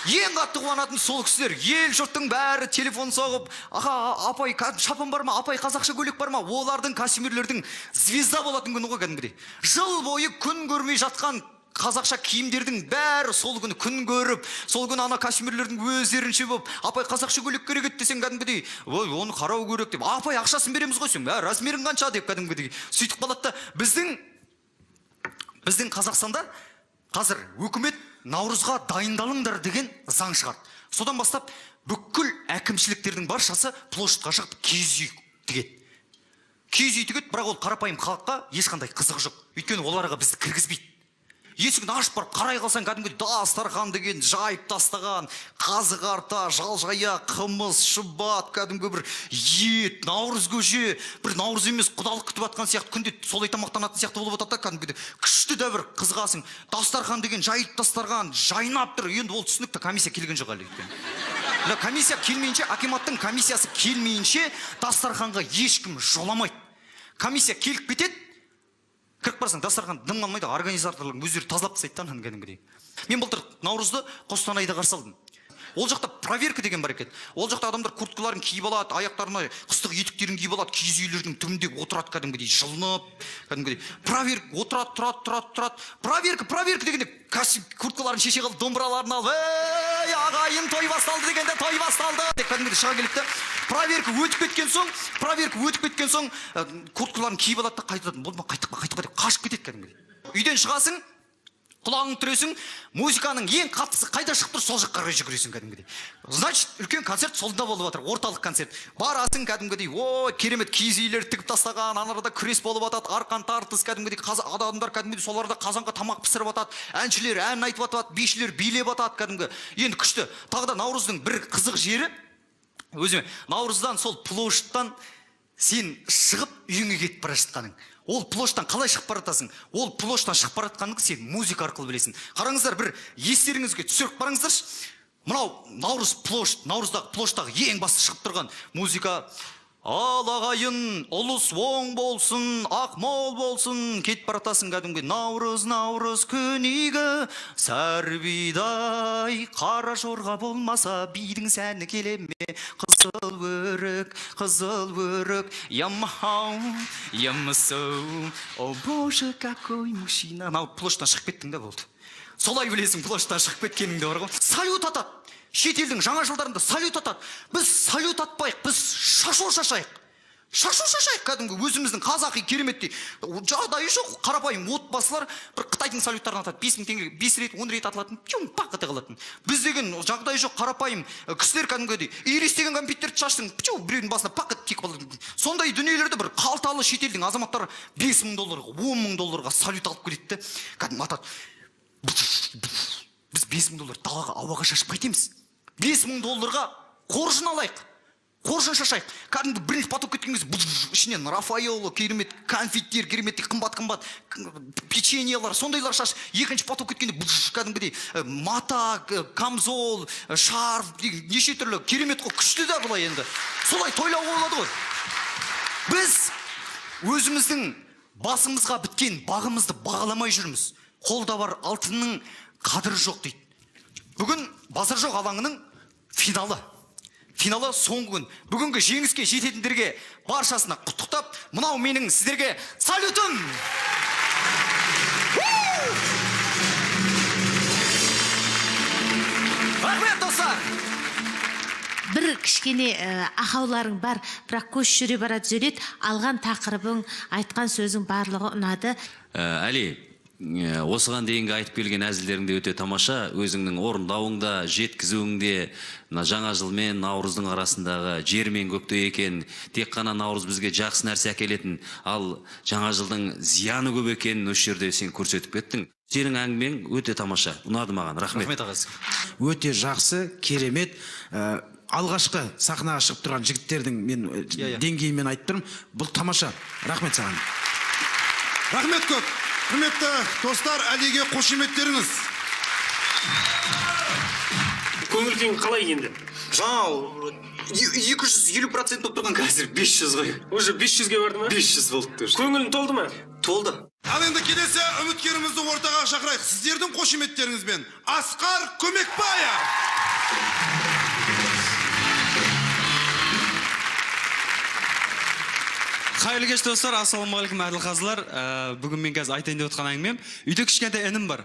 ең қатты қуанатын сол кісілер. Ел жұрттың бәрі телефон соғып, аға, апай, шапан бар ма, апай, қазақша көйлек бар ма? Олардың, костюмерлердің звезда болатын күні ғой кәдімгідей. Жыл бойы күн көрмей жатқан қазақша киімдердің бәрі сол күні күн көріп, сол күні ана костюмерлердің өздерінше болып, апай, қазақша көйлек керек еді десең кәдімгідей, ой, оны қарау керек деп, апай, ақшасын береміз ғой сен, размерің қанша деп кәдімгідей сөйтіп қалады да. Біздің Қазақстанда қазір өкімет Наурызға дайындалыңдар деген заң шығарды. Содан бастап бүкіл әкімшіліктердің баршасы площадьқа шығып киіз үй тігеді. Киіз үй тігеді, бірақ ол қарапайым халыққа ешқандай қызығы жоқ. Өйткені оларға бізді кіргізбейді. Есігін ашып барып қарай қалсаң кәдімгідей дастархан деген жайып тастаған, қазы қарта, жал-жая, қымыз, шұбат, кәдімгі бір ет, наурыз көже, бір наурыз емес құдалық күтіп жатқан сияқты, күнде солай тамақтанатын сияқты болып отырады да, кәдімгідей күшті де бір қызығасың. Дастархан деген жайып тастарған, жайнап тұр. Енді ол түсінікті, комиссия келген жоқ әлі өйткені. Мына комиссия келмейінше, акиматтың комиссиясы келмейінше дастарханға ешкім жоламайды. Комиссия келіп кетеді, кіріп барсаң дастархан дым қалмайды, организаторлардың өздері тазалап тастайды да ананы кәдімгідей. Мен былтыр Наурызды Қостанайда қарсы алдым. Ол жақта проверка деген бар екен. Ол жақта адамдар курткаларын киіп алады, аяқтарына қыстық етіктерін киіп алады, киіз үйлердің түбінде отырады кәдімгідей, жылынып, кәдімгідей. Проверка отырады, тұрады, тұрады, тұрады. Проверка, проверка дегенде курткаларын шеше қалып, домбыраларын алып, ей, ағайын, той басталды дегенде той басталды деп кәдімгідей шыға келеді де. Проверка өтіп кеткен соң, проверка өтіп кеткен соң, курткаларын киіп алады да қайтадан, болды ма, қайттық па, қайттық па деп қашып кетеді кәдімгідей. Үйден шығасың, Құлағыңды түресің, музыканың ең қаттысы қайда шығып тұр, сол жаққа қарай жүгіресің кәдімгідей. Значит, үлкен концерт солда болып жатыр, орталық концерт. Барасың кәдімгідей, ой, керемет киіз үйлер тігіп тастаған, ана арада күрес болып жатады, арқан тартыс кәдімгідей, адамдар кәдімгідей соларда қазанға тамақ пісіріп жатады, әншілер ән айтып жатады, бишілер билеп жатады кәдімгі. Енді күшті. Тағы да наурыздың бір қызық жері, өзіме, наурыздан сол площадьтан сен шығып үйіңе кетіп бара жатқаның. Ол площадьтан қалай шығып бара жатасың? Ол площадьтан шығып бара жатқаныңды сен музыка арқылы білесің. Қараңыздар, бір естеріңізге түсіріп қараңыздаршы. Мынау наурыз площадь, наурыздағы площадьтағы ең басты шығып тұрған музыка. Ал ағайын, ұлыс оң болсын, ақ мол болсын, кетіп бара жатасың кәдімгі. Наурыз, наурыз күн игі, сәрбидай, қара жорға болмаса, бидің сәні келе ме? Қызыл өрік, қызыл өрік, ямахау, ямасау, о боже, какой мужчина. Мынау площадьтан шығып кеттің де болды. Солай білесің, площадьтан шығып кеткеніңді бар ғой. Салют атады. Шетелдің жаңа жылдарында салют атады. Біз салют атпайық, біз шашу шашайық. Шашу шашайық кәдімгі өзіміздің қазақи кереметтей. Жағдайы жоқ, қарапайым отбасылар бір қытайдың салюттарын атады. 5000 теңге, 5 рет, 10 рет атылатын, пюм, пақ ете қалатын. Біз деген жағдайы жоқ, қарапайым кісілер кәдімгідей ирис деген кәмпиттерді шаштың, пью, біреудің басына пақ етіп тиіп қалады. Сондай дүниелерді бір қалталы шетелдің азаматтары 5000 долларға, 10000 долларға салют алып келеді де, кәдімгі атады. Біз 5000 доллар далаға, ауаға шашып қайтеміз. 5000 долларға қоржын алайық. Қоржын шашайық. Кәдімгі бірінші поток кеткен кезде ішінен Рафаэлло, керемет конфеттер, керемет қымбат-қымбат печеньелар, сондайлар шаш. Екінші поток кеткенде кәдімгідей мата, камзол, шарф, неше түрлі керемет қой, күшті да былай енді. Солай тойлауға болады ғой. Біз өзіміздің басымызға біткен бағымызды бағаламай жүрміз. Қолда бар алтынның қадірі жоқ дейді. Бүгін базар жоқ алаңының финалы. Финалы соңғы күн. Бүгінгі жеңіске жететіндерге баршасына құттықтап, мынау менің сіздерге салютым! Рахмет, достар! Бір кішкене ақауларың бар, бірақ көш жүре бара түзеледі. Алған тақырыбың, айтқан сөзің барлығы ұнады. Әли, осыған дейінгі айтып келген әзілдерің де өте тамаша. Өзіңнің орындауыңда, жеткізуіңде, мына жаңа жыл мен наурыздың арасындағы жер мен көкте екен, тек қана наурыз бізге жақсы нәрсе әкелетін, ал жаңа жылдың зияны көп екенін осы жерде сен көрсетіп кеттің. Сенің әңгімең өте тамаша, ұнады маған, рахмет. Рахмет аға сізге. Өте жақсы, керемет. Алғашқы сахнаға шығып тұрған жігіттердің мен деңгейімен айтып тұрмын. Бұл тамаша. Рахмет саған. Рахмет көп. Құрметті достар, Әлиге қошеметтеріңіз. Көңіл күйің қалай енді? Жаңа 250% болып тұрған, қазір 500 ғой. Уже 500-ге барды ма? 500 болды уже. Көңілің толды ма? Толды. Ал енді келесі үміткерімізді ортаға шақырайық. Сіздердің қошеметтеріңізбен Асқар Көмекбаев. Қайырлы кеш, достар, ассалаумағалейкум, әділқазылар. Бүгін мен қазір айтайын деп отқан әңгімем, үйде кішкентай інім бар.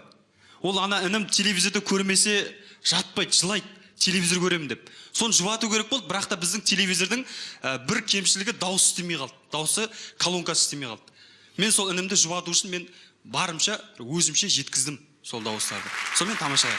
Ол ана інім телевизорды көрмесе жатпайды, жылайды, телевизор көремін деп. Соны жұбату керек болды, бірақ та біздің телевизордың бір кемшілігі, дауысы істемей қалды. Дауысы, колонкасы істемей қалды. Мен сол інімді жұбату үшін мен барымша өзімше жеткіздім сол дауыстарды. Сонымен тамашалайық.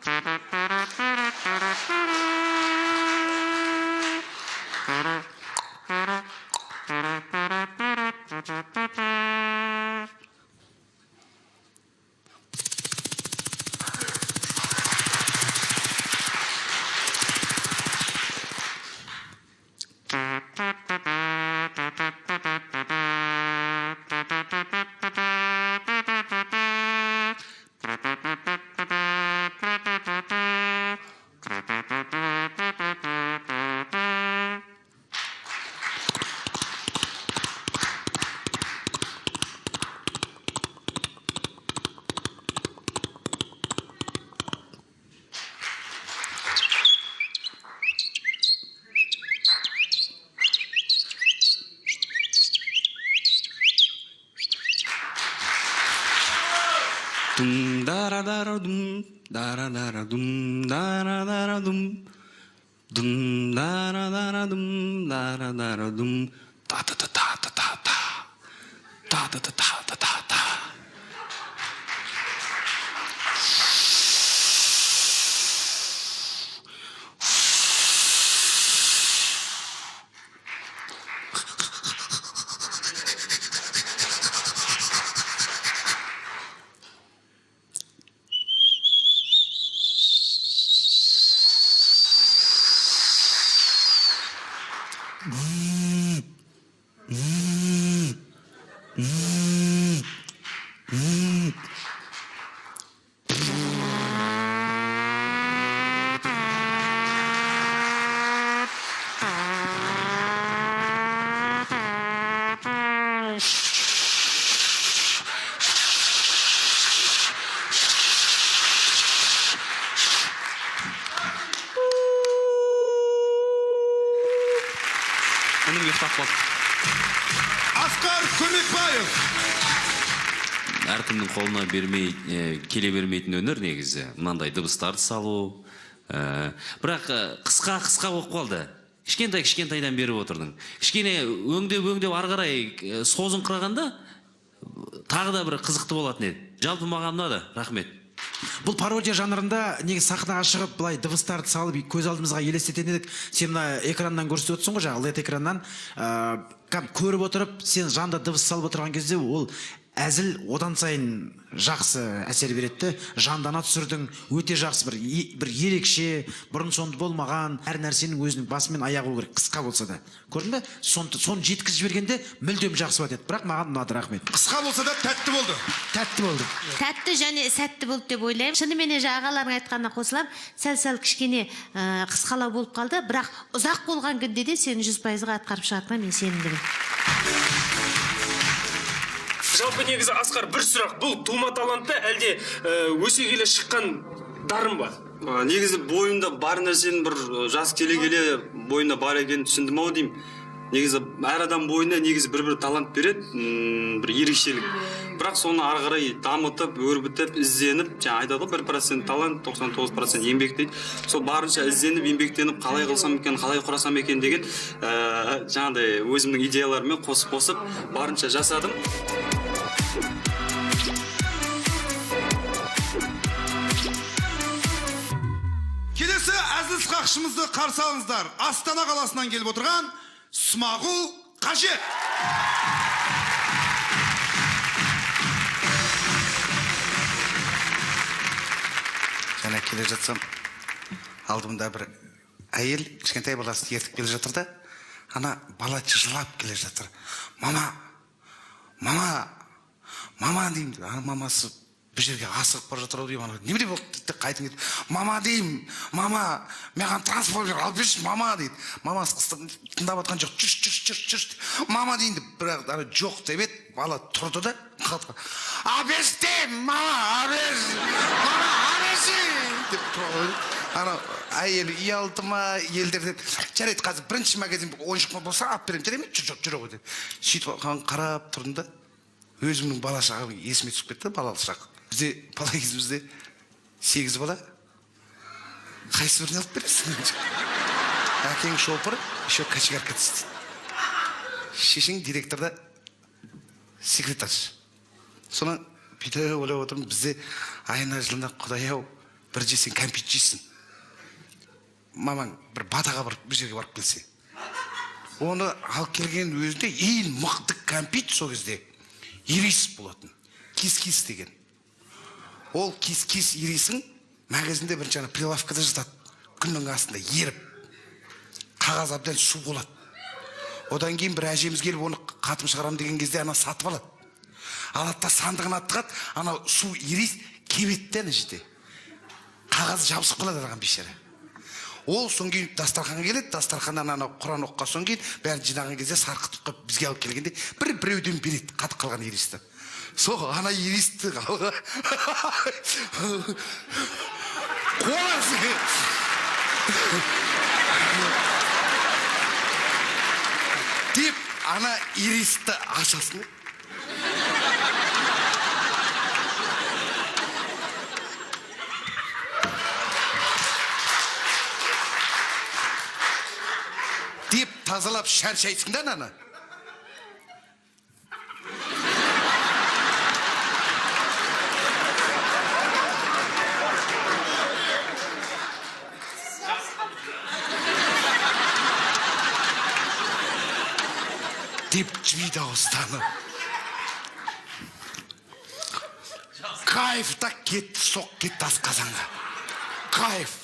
Thank you. Дум дара дара дум дара дара дум дара дара дум дум дара дара дум дара дара дум та та та та та та та та та та та та та. Інім ұйықтап қалды. Асқар Көмекбаев. Әркімнің қолына бермей, келе бермейтін өнер негізі. Мынандай дыбыстарды салу. Бірақ қысқа-қысқа болып қалды. Кішкентай-кішкентайдан беріп отырдың. Кішкене өңдеп-өңдеп ары қарай созыңқырағанда тағы да бір қызықты болатын еді. Жалпы маған ұнады. Рахмет. Бұл пародия жанрында негізі сахнаға шығып былай дыбыстарды салып көз алдымызға елестететін едік. Сен мына экраннан көрсетіп отырсың ғой, жаңағы LED экраннан, көріп отырып, сен жанды дыбыс салып отырған кезде ол әзіл одан сайын жақсы әсер береді. Жандана түсірдің, өте жақсы бір ерекше, бұрын соңды болмаған әр нәрсенің өзінің басы мен аяғы болу керек, қысқа болса да. Көрдің бе? Соны жеткізіп жібергенде мүлдем жақсы болады еді. Бірақ маған ұнады, рахмет. Қысқа болса да тәтті болды. Тәтті болды. Тәтті және сәтті болды деп ойлаймын. Шынымен ағалардың айтқанына қосыламын, сәл-сәл кішкене қысқалау болып қалды, бірақ ұзақ болған күнде де сені 100%-ға атқарып шығатынына мен сенімдімін. Жалпы негізі Асқар, бір сұрақ, бұл тума талант па, әлде өсе келе шыққан дарын ба? Негізі бойымда бар нәрсенің бір жас келе-келе бойында бар екенін түсіндім ау деймін. Негізі әр адам бойына негізі бір-бір талант береді, бір ерекшелік. Бірақ соны ары қарай дамытып, өрбітіп, ізденіп, жаңа айтады ғой, 1% талант, 99% еңбек дейді. Сол барынша ізденіп, еңбектеніп, қалай қылсам екен, қалай құрасам екен деген, жаңағыдай өзімнің идеяларыммен қосып-қосып барынша жасадым. Келесі әзіл сықақшымызды қарсы алыңыздар. Астана қаласынан келіп отырған Смағұл Қажет. Жаңа келе жатсам, алдымда бір әйел кішкентай баласын ертіп келе жатыр да, ана бала жылап келе жатыр. Мама, мама, мама деймін. Ана мамасы бір жерге асығып бара жатыр ау деймін. Ана немене болды дейді, қайтып кетіп, мама деймін, мама, маған трансформер алып берші, мама дейді. Мамасы тыңдап жатқан жоқ, жүр, жүр, жүр, жүр, мама деймін деп, бірақ ана жоқ деп еді, бала тұрды да, алып берші деймін, мама, алып берші, мама, алып берші деп тұра қойды. Ана әйелі ұялды ма, елдерден, жарайды, қазір бірінші магазин ойыншық болса алып беремін, жарай ма, жүр, жүр, жүр ғой деп. Сөйтіп қарап тұрдым да, өзімнің бала шағым есіме түсіп кетті, балалық шақ. Бізде бала кезімізде 8 бала, қайсы бірін алып бересің? Әкең шопыр, еще кочегарка істейді. Шешең директорда секретарь. Соны бүйтіп ойлап отырмын, бізде айына жылына құдай ау, бір жесең кәмпит жейсің. Мамаң бір батаға барып, бір жерге барып келсе. Оны алып келген өзінде ең мықты кәмпит сол кезде ирис болатын. Кис-кис деген. Ол кис-кис ирисің магазинде бірінші ана прилавкада жатады. Күннің астында еріп. Қағаз әбден су болады. Одан кейін бір әжеміз келіп оны қатым шығарам деген кезде ана сатып алады. Алады да сандығына тығады, ана су ирис кебеді де ана жерде. Қағаз жабысып қалады анаған бейшара. Ол соң кейін дастарханға келеді, дастарханнан ана Құран оқыған соң кейін бәрін жинаған кезде сарқытып қойып бізге алып келгенде бір біреуден береді қатып қалған иристі. Сол ана иристі алға қуанасың. Деп ана иристі ашасың. Тазалап шаршайсың да ананы. Деп жібиді ауызданы. Кайф та кетті, соқ кетті асқазанға. Кайф.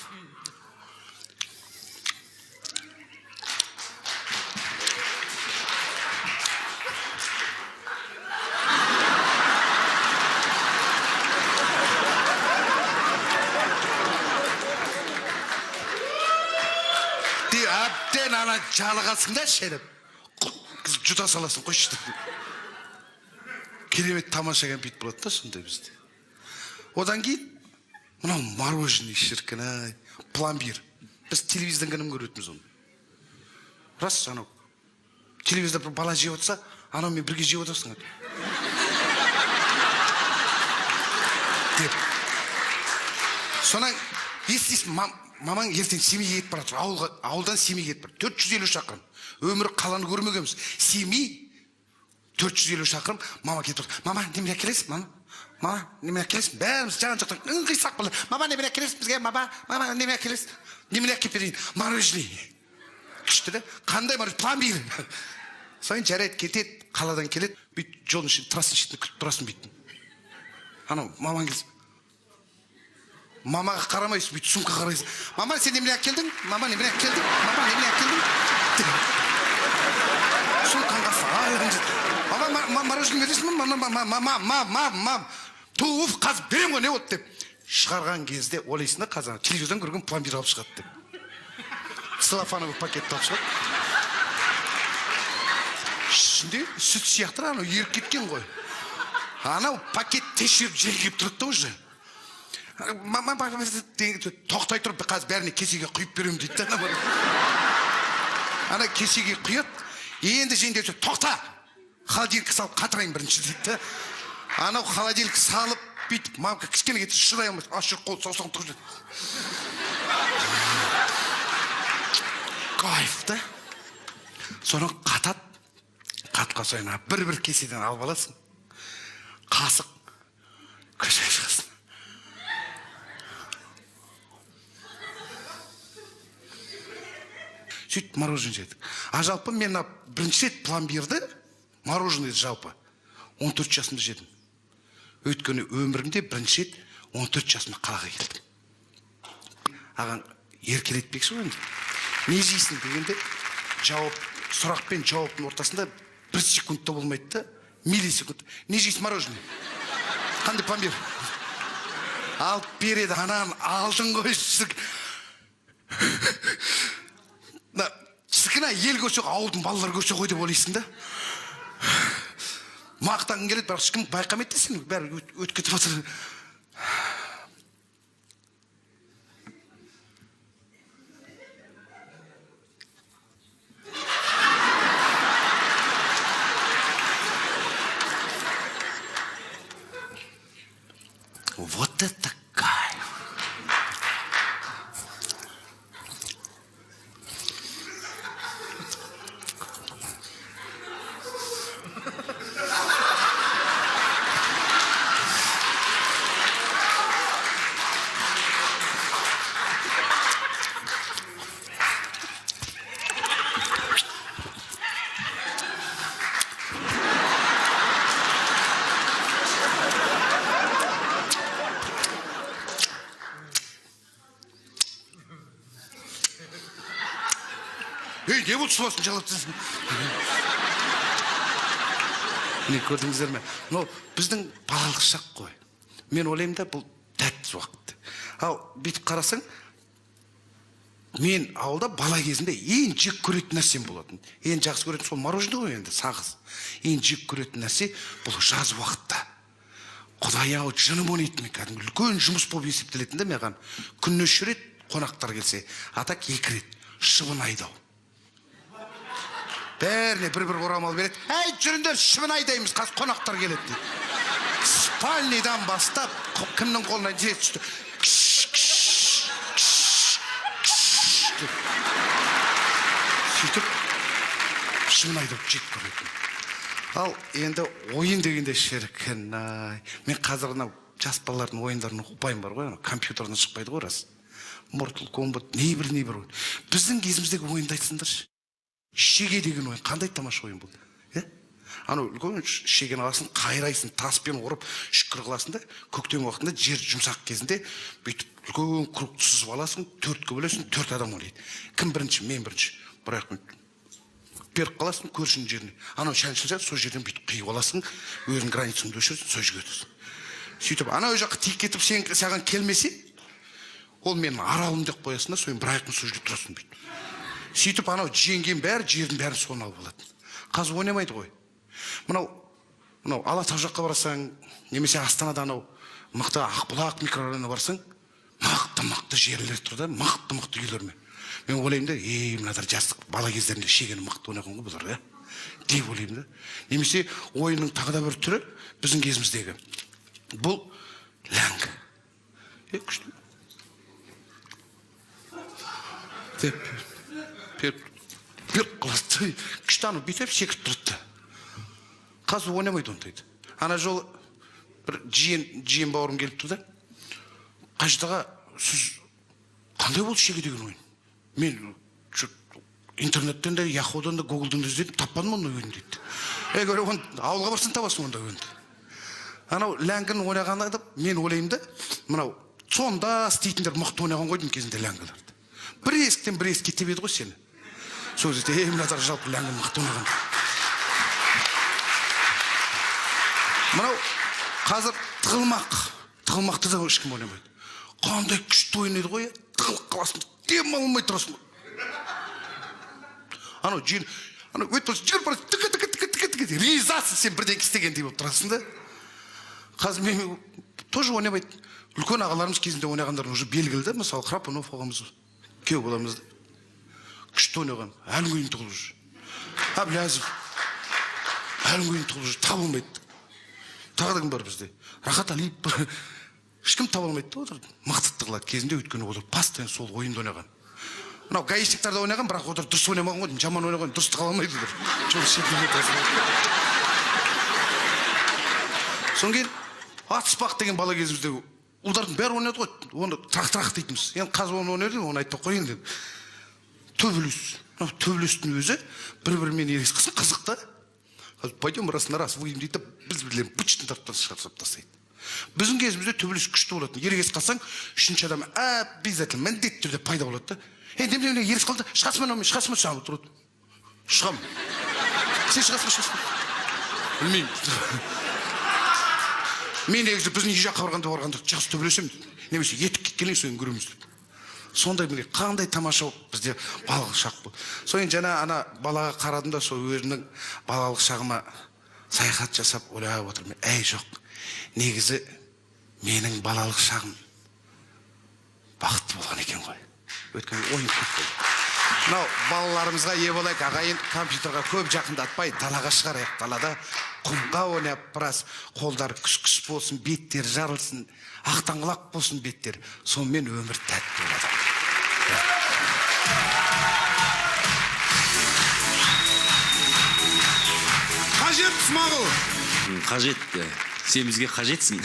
Де әбден ана жалығасың да шеріп. Жұта саласың, қойшы. Керемет тамаша кәмпит болады да сондай бізде. Одан кейін мынау мороженое шіркін ай, пломбир. Біз телевизордан кінім көретінбіз оны. Рас, анау телевизорда бір бала жеп отырса, анаумен бірге жеп отырсың. Деп. Сонан естисің, мамаң ертең Семейге кетіп бара жатыр. Ауылдан Семейге кетіп бара. 450 шақырым. Өмірі қаланы көрмегенбіз. Семей 450 шақырым, мама кетіп бара. Мама, немене әкелесің, мама? Мама, немене әкелесің? Бәріміз жан жақтан ыңғайсақ болды. Мама, немене әкелесің бізге? Мама, мама, немене әкелесің? Немене әкеліп берейін? Мороженое. Күшті де? Қандай мороженое? Пломбир. Содан жарайды, кетеді, қаладан келеді. Бүйтіп жолдың шетін, трассаның шетінде күтіп тұрасың бүйтіп. Анау мамаң келсе, мамаға қарамайсың, бүйтіп сумка қарайсың. Мама, сен немене әкелдің? Мама, немене әкелдің? Мама, немене әкелдің? Сумкаң қасы. Мама, мороженое бересің бе? Мама, мама, мама, мама. Туф, қазір берем ғой, не болды деп. Шығарған кезде ойлайсың да, қазір телевизордан көрген пломбир алып шығады деп. Целлофановый пакетті алып шығады. Ішінде сүт сияқты анау еріп кеткен ғой. Анау пакет тешіріп жерге келіп тұрады да уже. Мама, тоқтай тұрып, қазір бәріне кесеге құйып беремін дейді да. Ана кесеге құяды, енді жейін деп тоқта! Холодильникке салып қатырайын бірінші дейді да. Анау холодильникке салып бүйтіп, мамка кішкене кетсе шыдай алмайды. Ашыр қол саусағын тығып жүреді. Кайф та. Соны қатады. Қатқан сайын бір-бір кеседен алып аласың. Қасық көшеге шығасың. Сөйтіп мороженое жедік. А жалпы мен бірінші рет пломбирді, мороженое жалпы 14 жасымда жедім. Өйткені өмірімде бірінші рет 14 жасымда қалаға келдім. Ағаң еркелетпекші ғой енді. Не жейсің дегенде жауап, сұрақ пен жауаптың ортасында бір секунд та болмайды да, миллисекунд. Не жейсің мороженое? Қандай пломбир? Алып береді, анан алдың ғой. Шіркін ай, ел көрсе, ауылдың балалары көрсе ғой деп ойлайсың да. Мақтанғың келеді, бірақ ешкім байқамайды сені, бәрі өтіп кетіп жатыр. Вот это кайф! Ей, не болды сұласын жалап тұрсың? Міне көрдіңіздер ме? Мынау біздің балалық шақ қой. Мен ойлаймын да, бұл тәтті уақыт. Ал бүйтіп қарасаң, мен ауылда бала кезімде ең жек көретін нәрсем болатын. Ең жақсы көретін сол мороженое ғой енді, сағыз. Ең жек көретін нәрсе бұл жаз уақытта. Құдай ау, жыным ойнайтын мен кәдімгі үлкен жұмыс болып есептелетін де маған. Күніне 3 рет қонақтар келсе, а так 2 рет шыбын айдау. Бәріне бір-бір орамал береді. Әй, жүріңдер, шыбын айдаймыз, қазір қонақтар келеді дейді. Спальныйдан бастап, кімнің қолына жет түсті. Кш, кш, кш, кш деп. Сөйтіп, Күшігін айдап жек көретін. Ал енді ойын дегенде шіркін ай. Мен қазір анау жас балалардың ойындарын ұқпаймын бар ғой, анау компьютерден шықпайды ғой рас. Mortal Kombat, небір небір ойын. Біздің кезіміздегі ойынды айтсаңдаршы. Шеге деген ойын қандай тамаша ойын болды. Иә? Анау үлкен шегені аласың, қайрайсың, таспен ұрып, шүкір қыласың да, көктем уақытында жер жұмсақ кезінде бүйтіп үлкен круг сызып аласың, төртке бөлесің, төрт адам ойнайды. Кім бірінші? Мен бірінші. Бірақ беріп қаласың көршінің жеріне. Анау шаншылса, сол жерден бүйтіп қиып аласың, өзің границаңды өшіресің, сол жерге өтесің. Сөйтіп анау жаққа тиіп кетіп сен саған келмесе, ол менің аралым деп қоясың да, соны бір аяқпен сол жерге тұрасың бүйтіп. Сөйтіп анау жеңген бәрі жердің бәрін соны алып алады. Қазір ойнамайды ғой. Мынау Алатау жаққа барсаң, немесе Астанада анау мықты Ақбұлақ микрорайонына барсаң, мықты-мықты жерлер тұр да, мықты-мықты үйлермен. Мен ойлаймын да, мынадар жастық бала кездерінде шегені мықты ойнаған ғой бұлар, деп ойлаймын да. Немесе ойынның тағы да бір түрі біздің кезіміздегі. Бұл ләңгі. Күшті. Деп, беріп қалады. Күшті анау бүйтіп секіріп тұрды. Қазір ойнамайды ондайды. Ана жолы бір жиен бауырым келіп тұр да. Қажет аға, сіз қандай болды шеге деген ойын? Мен интернеттен де, Яхудан да, Гуглдан да іздедім, таппадым ондай ойын дейді. Егер оны ауылға барсаң табасың ондай ойынды. Анау ләңгіні ойнағанда мен ойлаймын да, мынау сонда істейтіндер мықты ойнаған ғой деймін кезінде ләңгілерді. Бір есіктен бір есікке тебеді ғой сені. Сол кезде, мынадар жалпы ләңгі мықты ойнаған. Мынау қазір тығылмақ. Тығылмақты да ешкім ойнамайды. Қандай күшті ойын еді ғой, тығылып қаласың, дем алмай тұрасың. Анау жер, анау өтіп барасың, жүгіріп барасың, тікі тікі тікі тікі тікі, ризасың сен бірдеңе істегендей болып тұрасың да. Қазір мен тоже ойнамайды. Үлкен ағаларымыз кезінде ойнағандар уже белгілі да, мысалы Храпунов ағамыз, күйеу баламыз да. Күшті ойнаған, әлі күнге тығылып жүр. Әблязов әлі күнге тығылып жүр, табылмайды. Тағы да кім бар бізде? Рахат Алиев бар. Ешкім таба алмайды да олар. Мықты тығылады кезінде, өйткені олар постоянно сол ойынды ойнаған. Мынау гаишниктар да ойнаған, бірақ олар дұрыс ойнамаған ғой, жаман ойнаған, дұрыс тыға алмайды олар. Содан кейін атыспақ деген бала кезімізде ұлдардың бәрі ойнады ғой, оны трақ-трақ дейтінбіз. Енді қазір оны ойнайды, оны айтпай ақ қояйын деп. Төбелес. Мынау төбелестің өзі бір-бірімен ерегісіп қызық та. Пойдем раз на раз выйдем дейді, біз білем бычтын тартып шығарып тастайды. Біздің кезімізде төбелес күшті болатын. Ерегесіп қалсаң, үшінші адам обязательно міндетті түрде пайда болады да. Немене ерегесіп қалды, шығасың ба мынаумен, шығасың ба, шығамын тұрады. Шығамын. Сен шығасың ба, шығасың ба? Білмеймін. Мен негізі біздің үй жаққа барғанда жақсы төбелесемін. Немесе етік кеткеннен соң көреміз деп. Сондай міне қандай тамаша бізде балалық шақ болды. Содан жаңа ана балаға қарадым да, сол өзімнің балалық шағыма саяхат жасап ойлап отырмын. Әй жоқ, негізі менің балалық шағым бақытты болған екен ғой. Өйткені ойын көп болды. Мынау балаларымызға ие болайық, ағайын, компьютерға көп жақындатпай далаға шығарайық. Далада құмға ойнап біраз қолдар күс-күс болсын, беттер жарылсын, ақтаңғылақ болсын беттер. Сонымен өмір тәтті болады. Қажет, Смағұл. Қажет, сен бізге қажетсің.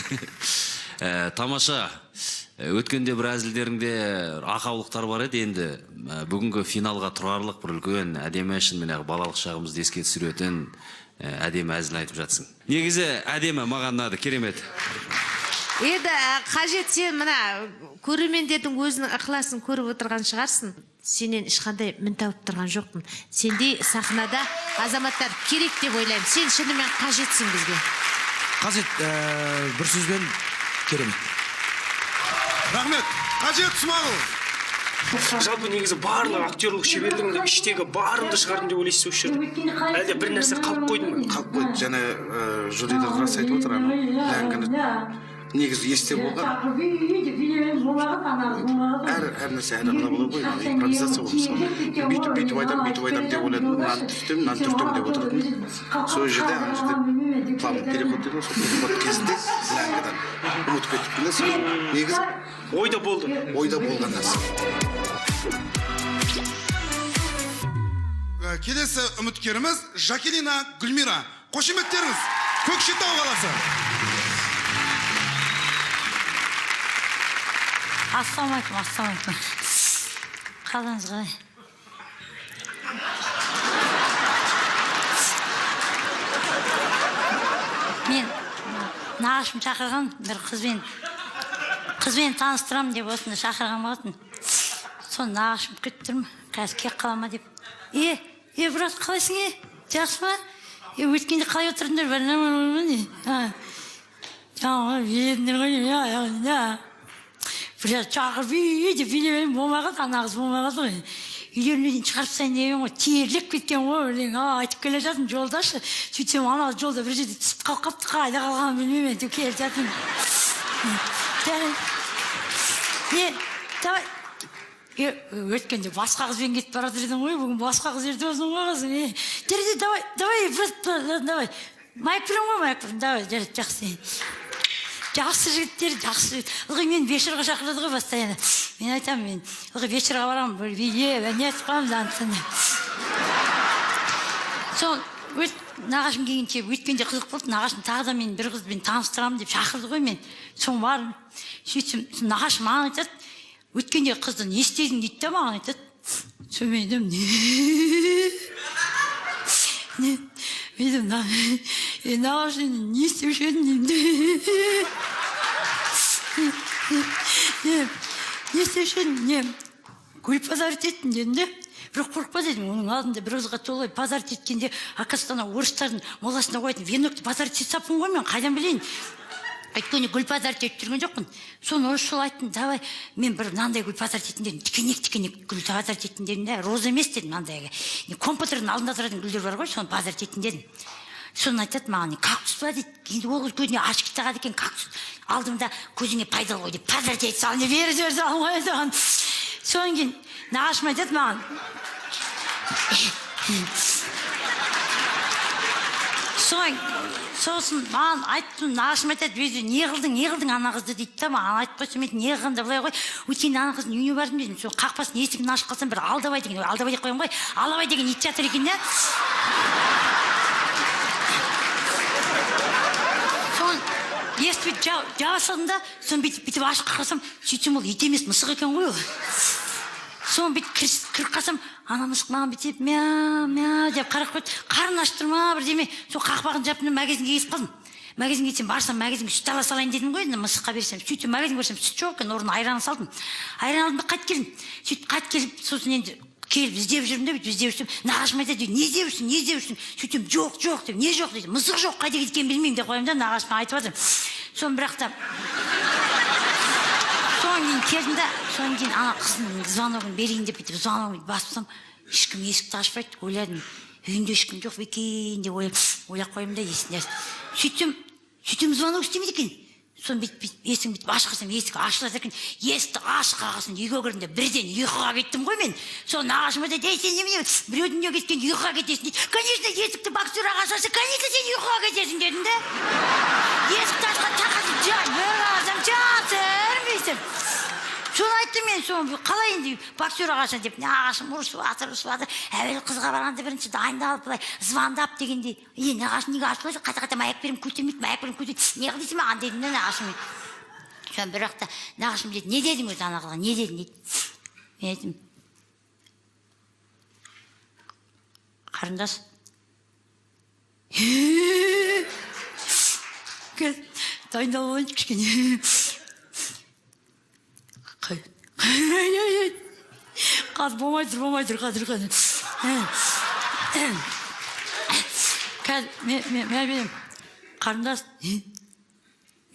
Тамаша. Өткенде бір әзілдеріңде ақаулықтар бар еді, енді бүгінгі финалға тұрарлық бір үлкен әдемі, шынымен балалық шағымызды еске түсіретін әдемі әзіл айтып жатсың. Негізі әдемі, маған ұнады, керемет. Енді қажет, сен мына көрермендердің өзінің ықыласын көріп отырған шығарсың. Сенен ешқандай мін тауып тұрған жоқпын. Сендей сахнада азаматтар керек деп ойлаймын. Сен шынымен қажетсің бізге. Қажет, бір сөзбен керемет. Рахмет. Қажет, Смағұл. Жалпы негізі барлық актерлік шеберлігіңді, іштегі барымды шығардым деп ойлайсыз осы жерде? Әлде бір нәрсе қалып қойды ма? Қалып қойды. Және жюриде рас айтып отыр, анау ләңгіні негізі есте болған. Әр нәрсе әр ағына болады ғой, импровизация ғой мысалы. Бүйтіп бүйтіп айтамын, бүйтіп айтамын деп ойладым, мынаны түртемін, мынаны түртемін деп отырдым. Сол жерде, ана жерде плавный переход дейді ғой, сол переход кезінде ләңгіден ұмытып кетіппін да, сол негізі ойда болды. Ойда болған нәрсе. Келесі үміткеріміз Жакелина Гүлмира. Қошеметтеріңіз, Көкшетау қаласы. Ассалаумағалейкум, ассалаумағалейкум. Қалыңыз қалай? Мен нағашым шақырған бір қызбен таныстырамын деп осында шақырған болатын. Соны нағашым күтіп тұрмын, қазір келіп қала ма деп. Е, брат, қалайсың, е? Жақсы ма? Е, өткенде қалай отырдыңдар? Бәрі нормально не? Жаңа биледіңдер ғой, біраз шақырып үй деп билеп болмай қалды, ана қыз болмай қалды ғой. Үйлеріне дейін шығарып тастайын деген ғой, терлеп кеткен ғой, бірдеңе айтып келе жатырмын жолдашы. Сөйтсем ана жолда бір жерде түсіп қалып қалыпты, қайда қалғанын білмеймін, әйтеуір келе жатырмын. Не, давай. Өткенде басқа қызбен кетіп бара жатыр едің ғой, бүгін басқа қыз ертіп отырсың ғой қызым. Терезе, давай, давай, брат, давай. Майк беремін ғой, майк беремін, давай, жақсы. Жақсы жігіттер, жақсы жігіт. Ылғи мені вечерға шақырады ғой постоянно. Мен айтамын, мен ылғи вечерға барамын, бір билеп, әне айтып қоямын анда. Сол нағашым келгенше өткенде қызық болды, нағашым тағы да мені бір қызбен таныстырамын деп шақырды ғой мен. Соны барып, сөйтсем, нағашым маған айтады, өткенде қызды не істедің дейді да маған айтады. Сонымен мен айтамын, не? Мен айтамын, нағашы не істеуші едің деймін. Не істеуші едің, не? Гүл подарить еттім дедім де. Бірақ қорықпа дедім, оның алдында бір қызға толай подарить еткенде, оказывается, ана орыстардың моласына қоятын венокты подарить ете саппын ғой мен, қайдан білейін. Өйткені гүл подарить етіп жүрген жоқпын. Соны осы жолы айттым, давай мен бір мынандай гүл подарить еттім дедім, тікенек-тікенек гүл подарить еттім дедім де, роза емес дедім, мынандай. Компьютердің алдында тұратын гүлдер бар ғой, соны подарить еттім дедім. Соны айтады маған, кактус па дейді. Енді ол қыз көзіне ашық тағады екен, кактус алдымда көзіңе пайдалы ғой деп подарить ете салып беріп жіберді салған ғой соған. Содан кейін нағашым айтады маған, сосын маған айттым, нағашым айтады, өзі не қылдың, не қылдың ана қызды дейді да, маған айтып қойсам, мен не қылғанда былай ғой, өткенде ана қыздың үйіне бардым дедім, сол қақпасын есігін ашып қалсам бір алдабай деген, алдабай деп қоямын ғой, алабай деген ит жатыр екен да. Соны есікті бүйтіп жаба салдым да, соны бүйтіп ашып қарасам, сөйтсем ол ит емес, мысық екен ғой ол. Соны бүйтіп кіріп қалсам, ана мысық маған бүйтіп мя мя деп қарап қойды, қарны ашып тұр ма бірдеме. Сол қақпағын жаптым да магазинге кетіп қалдым. Магазинге кетсем, барсам магазинге сүт ала салайын дедім ғой, енді мысыққа берсем. Сөйтсем магазинге барсам сүт жоқ екен, орнына айран салдым. Айран алдым да қайтып келдім. Сөйтіп қайтып келіп, сосын енді келіп іздеп жүрмін де, бүйтіп іздеп жүрсем, нағашым айтады, не іздеп жүрсің, не іздеп жүрсің? Сөйтсем, жоқ, жоқ деп, не жоқ дейді, мысық жоқ, қайда кеткенін білмеймін деп қоямын да, нағашыма айтып жатырмын. Соны бірақ та содан кейін келдім да, содан кейін ана қыздың звоногын берейін деп бүйтіп звоногын бассам, ешкім есікті ашпайды. Ойладым, үйінде ешкім жоқ екен деп ойлап қоямын да есімде. Сөйтсем звонок істемейді екен. Соны бүйтіп есігін бүйтіп ашып қалсам, есік ашылады екен. Есікті ашып қалғасын үйге кірдім де бірден ұйқыға кеттім ғой мен. Соны нағашым айтады, ей сен немене біреудің үйіне кеткен ұйқыға кетесің дейді. Конечно, есікті боксер ағаш ашса, конечно сен ұйқыға кетесің дедім де. Есікті ашқан тақасы бір қарасам жатыр бүйтіп. Соны айттым мен, соны қалай енді боксер ағашы деп, нағашым ұрысып жатыр, ұрысып жатыр. Әуелі қызға барғанда бірінші дайындалып былай звондап дегендей, е нағашым неге ашылмайды, қайта-қайта маяк беремін көтермейді, маяк беремін көтермейді, не қыл дейсің маған дедім де нағашым. Соны бір уақытта нағашым деді, не дедің өзі ана қызға, не дедің дейді. Мен айттым, қарындас, кел дайындалып алайыншы кішкене. Қазір болмай тұр, болмай тұр, қазір, қазір. Қазір мен беремін. Қарындас,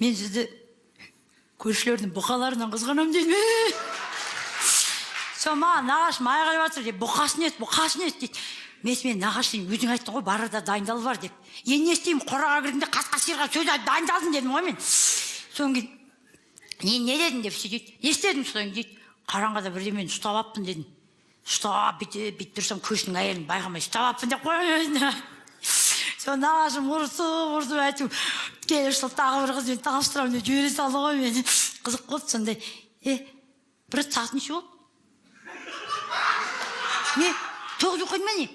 мен сізді көршілердің бұқаларынан қызғанамын деймін. Сол маған нағашым айғайлап жатыр деп, бұқасын ет, бұқасын ет дейді. Мен нағаш деймін, өзің айттың ғой, барарда дайындалып бар деп. Енді не істеймін, қораға кірдім де қасқа сиырға сөз айтып дайындалдым дедім ғой мен. Содан кейін не дедің деп сөйтеді. Не істедім содан дейді. Қараңғыда бірдемені ұстап алыппын дедім. Ұстап бүйтіп бүйтіп тұрсам көршінің әйелін байқамай ұстап алыппын деп қоямын. Сол нағашым ұрысып ұрысып әйтеуір келесі жылы тағы бір қызбен таныстырамын деп жібере салды ғой мені. Қызық болды сондай. Брат, сағат неше болды? Не, 9 оқиды ма не?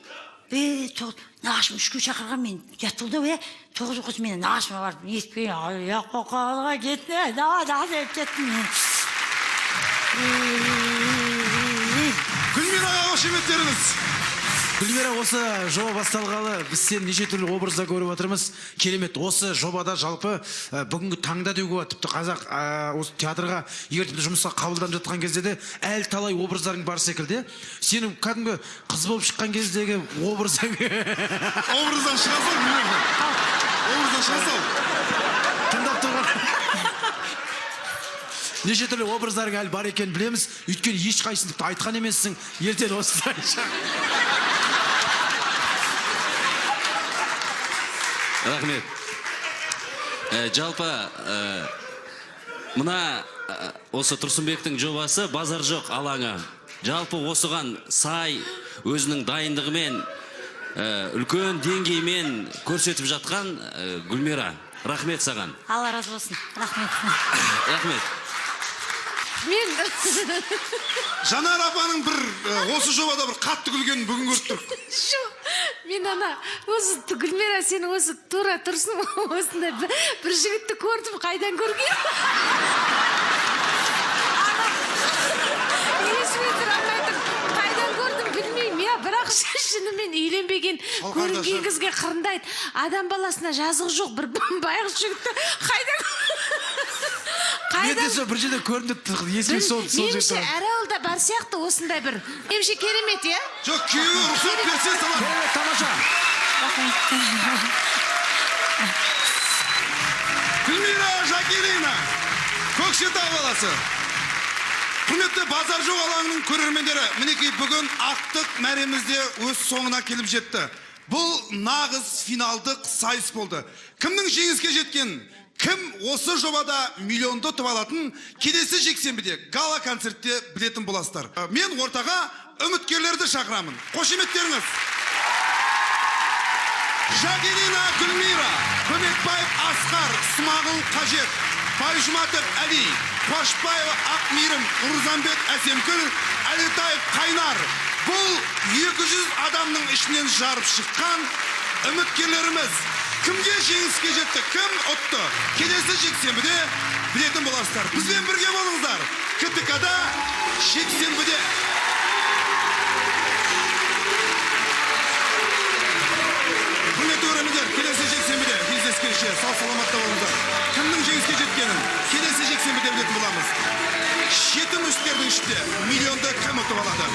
Нағашым 3-ке шақырған мен ұят болды ғой, 9 қыз мен нағашыма барып не етпей қоқалға кетті, деп кеттім мен. Гүлмираға қошеметтеріңіз. Гүлмира, осы жоба басталғалы біз сені неше түрлі образда көріп отырмыз. Керемет. Осы жобада жалпы бүгінгі таңда деуге болады. Тіпті қазақ осы театрға егер тіпті жұмысқа қабылданып жатқан кезде де әлі талай образдарың бар секілді. Сенің кәдімгі қыз болып шыққан кездегі образың. Образдан шыға сал, Гүлмира. Образдан шыға сал. Тыңдап тұрған. Неше түрлі образдарың әлі бар екенін білеміз. Өйткені ешқайсысын тіпті айтқан емессің. Ертең осылай. Рахмет. Жалпы мына осы Тұрсынбектің жобасы базар жоқ алаңы. Жалпы осыған сай өзінің дайындығымен, үлкен деңгеймен көрсетіп жатқан Гүлмира. Рахмет саған. Алла разы болсын. Рахмет. Рахмет. Мен Жанар апаның бір осы жобада бір қатты күлгенін бүгін көріп тұрмын. Жоқ, мен ана осы Гүлмира, сен осы тура тұрсың, осындай бір жігітті көрдім, қайдан көрген? Есіме тұра алмай тұрмын. Қайдан көрдім білмеймін, иә, бірақ шынымен үйленбеген көрінген қызға қырындайды. Адам баласына жазығы жоқ, бір байғұс жігітті қайдан Мен бір жерде көрінді, есіме сол жерде. Меніңше әр ауылда бар сияқты осындай бір. Меніңше керемет, иә? Жоқ, күйеуі рұқсат берсе салады. Керемет, тамаша. Гүлмира Жакелина, Көкшетау қаласы. Құрметті базар жоқ алаңының көрермендері, мінекей бүгін ақтық мәремізде өз соңына келіп жетті. Бұл нағыз финалдық сайыс болды. Кімнің жеңіске жеткенін, кім осы жобада миллионды ұтып алатын, келесі жексенбіде гала концертте білетін боласыздар. Мен ортаға үміткерлерді шақырамын. Қошеметтеріңіз. Жакелина Гүлмира, Көмекбаев Асқар, Смағұл Қажет, Байжұматов Әли, Қуашбаева Ақмейірім, Ұрзамбет Әсемкүл, Әлітаев Қайнар. Бұл 200 адамның ішінен жарып шыққан үміткерлеріміз. Кімге жеңіске жетті, кім ұтты? Келесі жексенбіде білетін боласыздар. Бізбен бірге болыңыздар. КТК-да жексенбіде. Құрметті көрермендер, келесі жексенбіде кездескенше сау саламатта болыңыздар. Кімнің жеңіске жеткенін келесі жексенбіде білетін боламыз. Жеті үміткердің ішінде миллионды кім ұтып алады?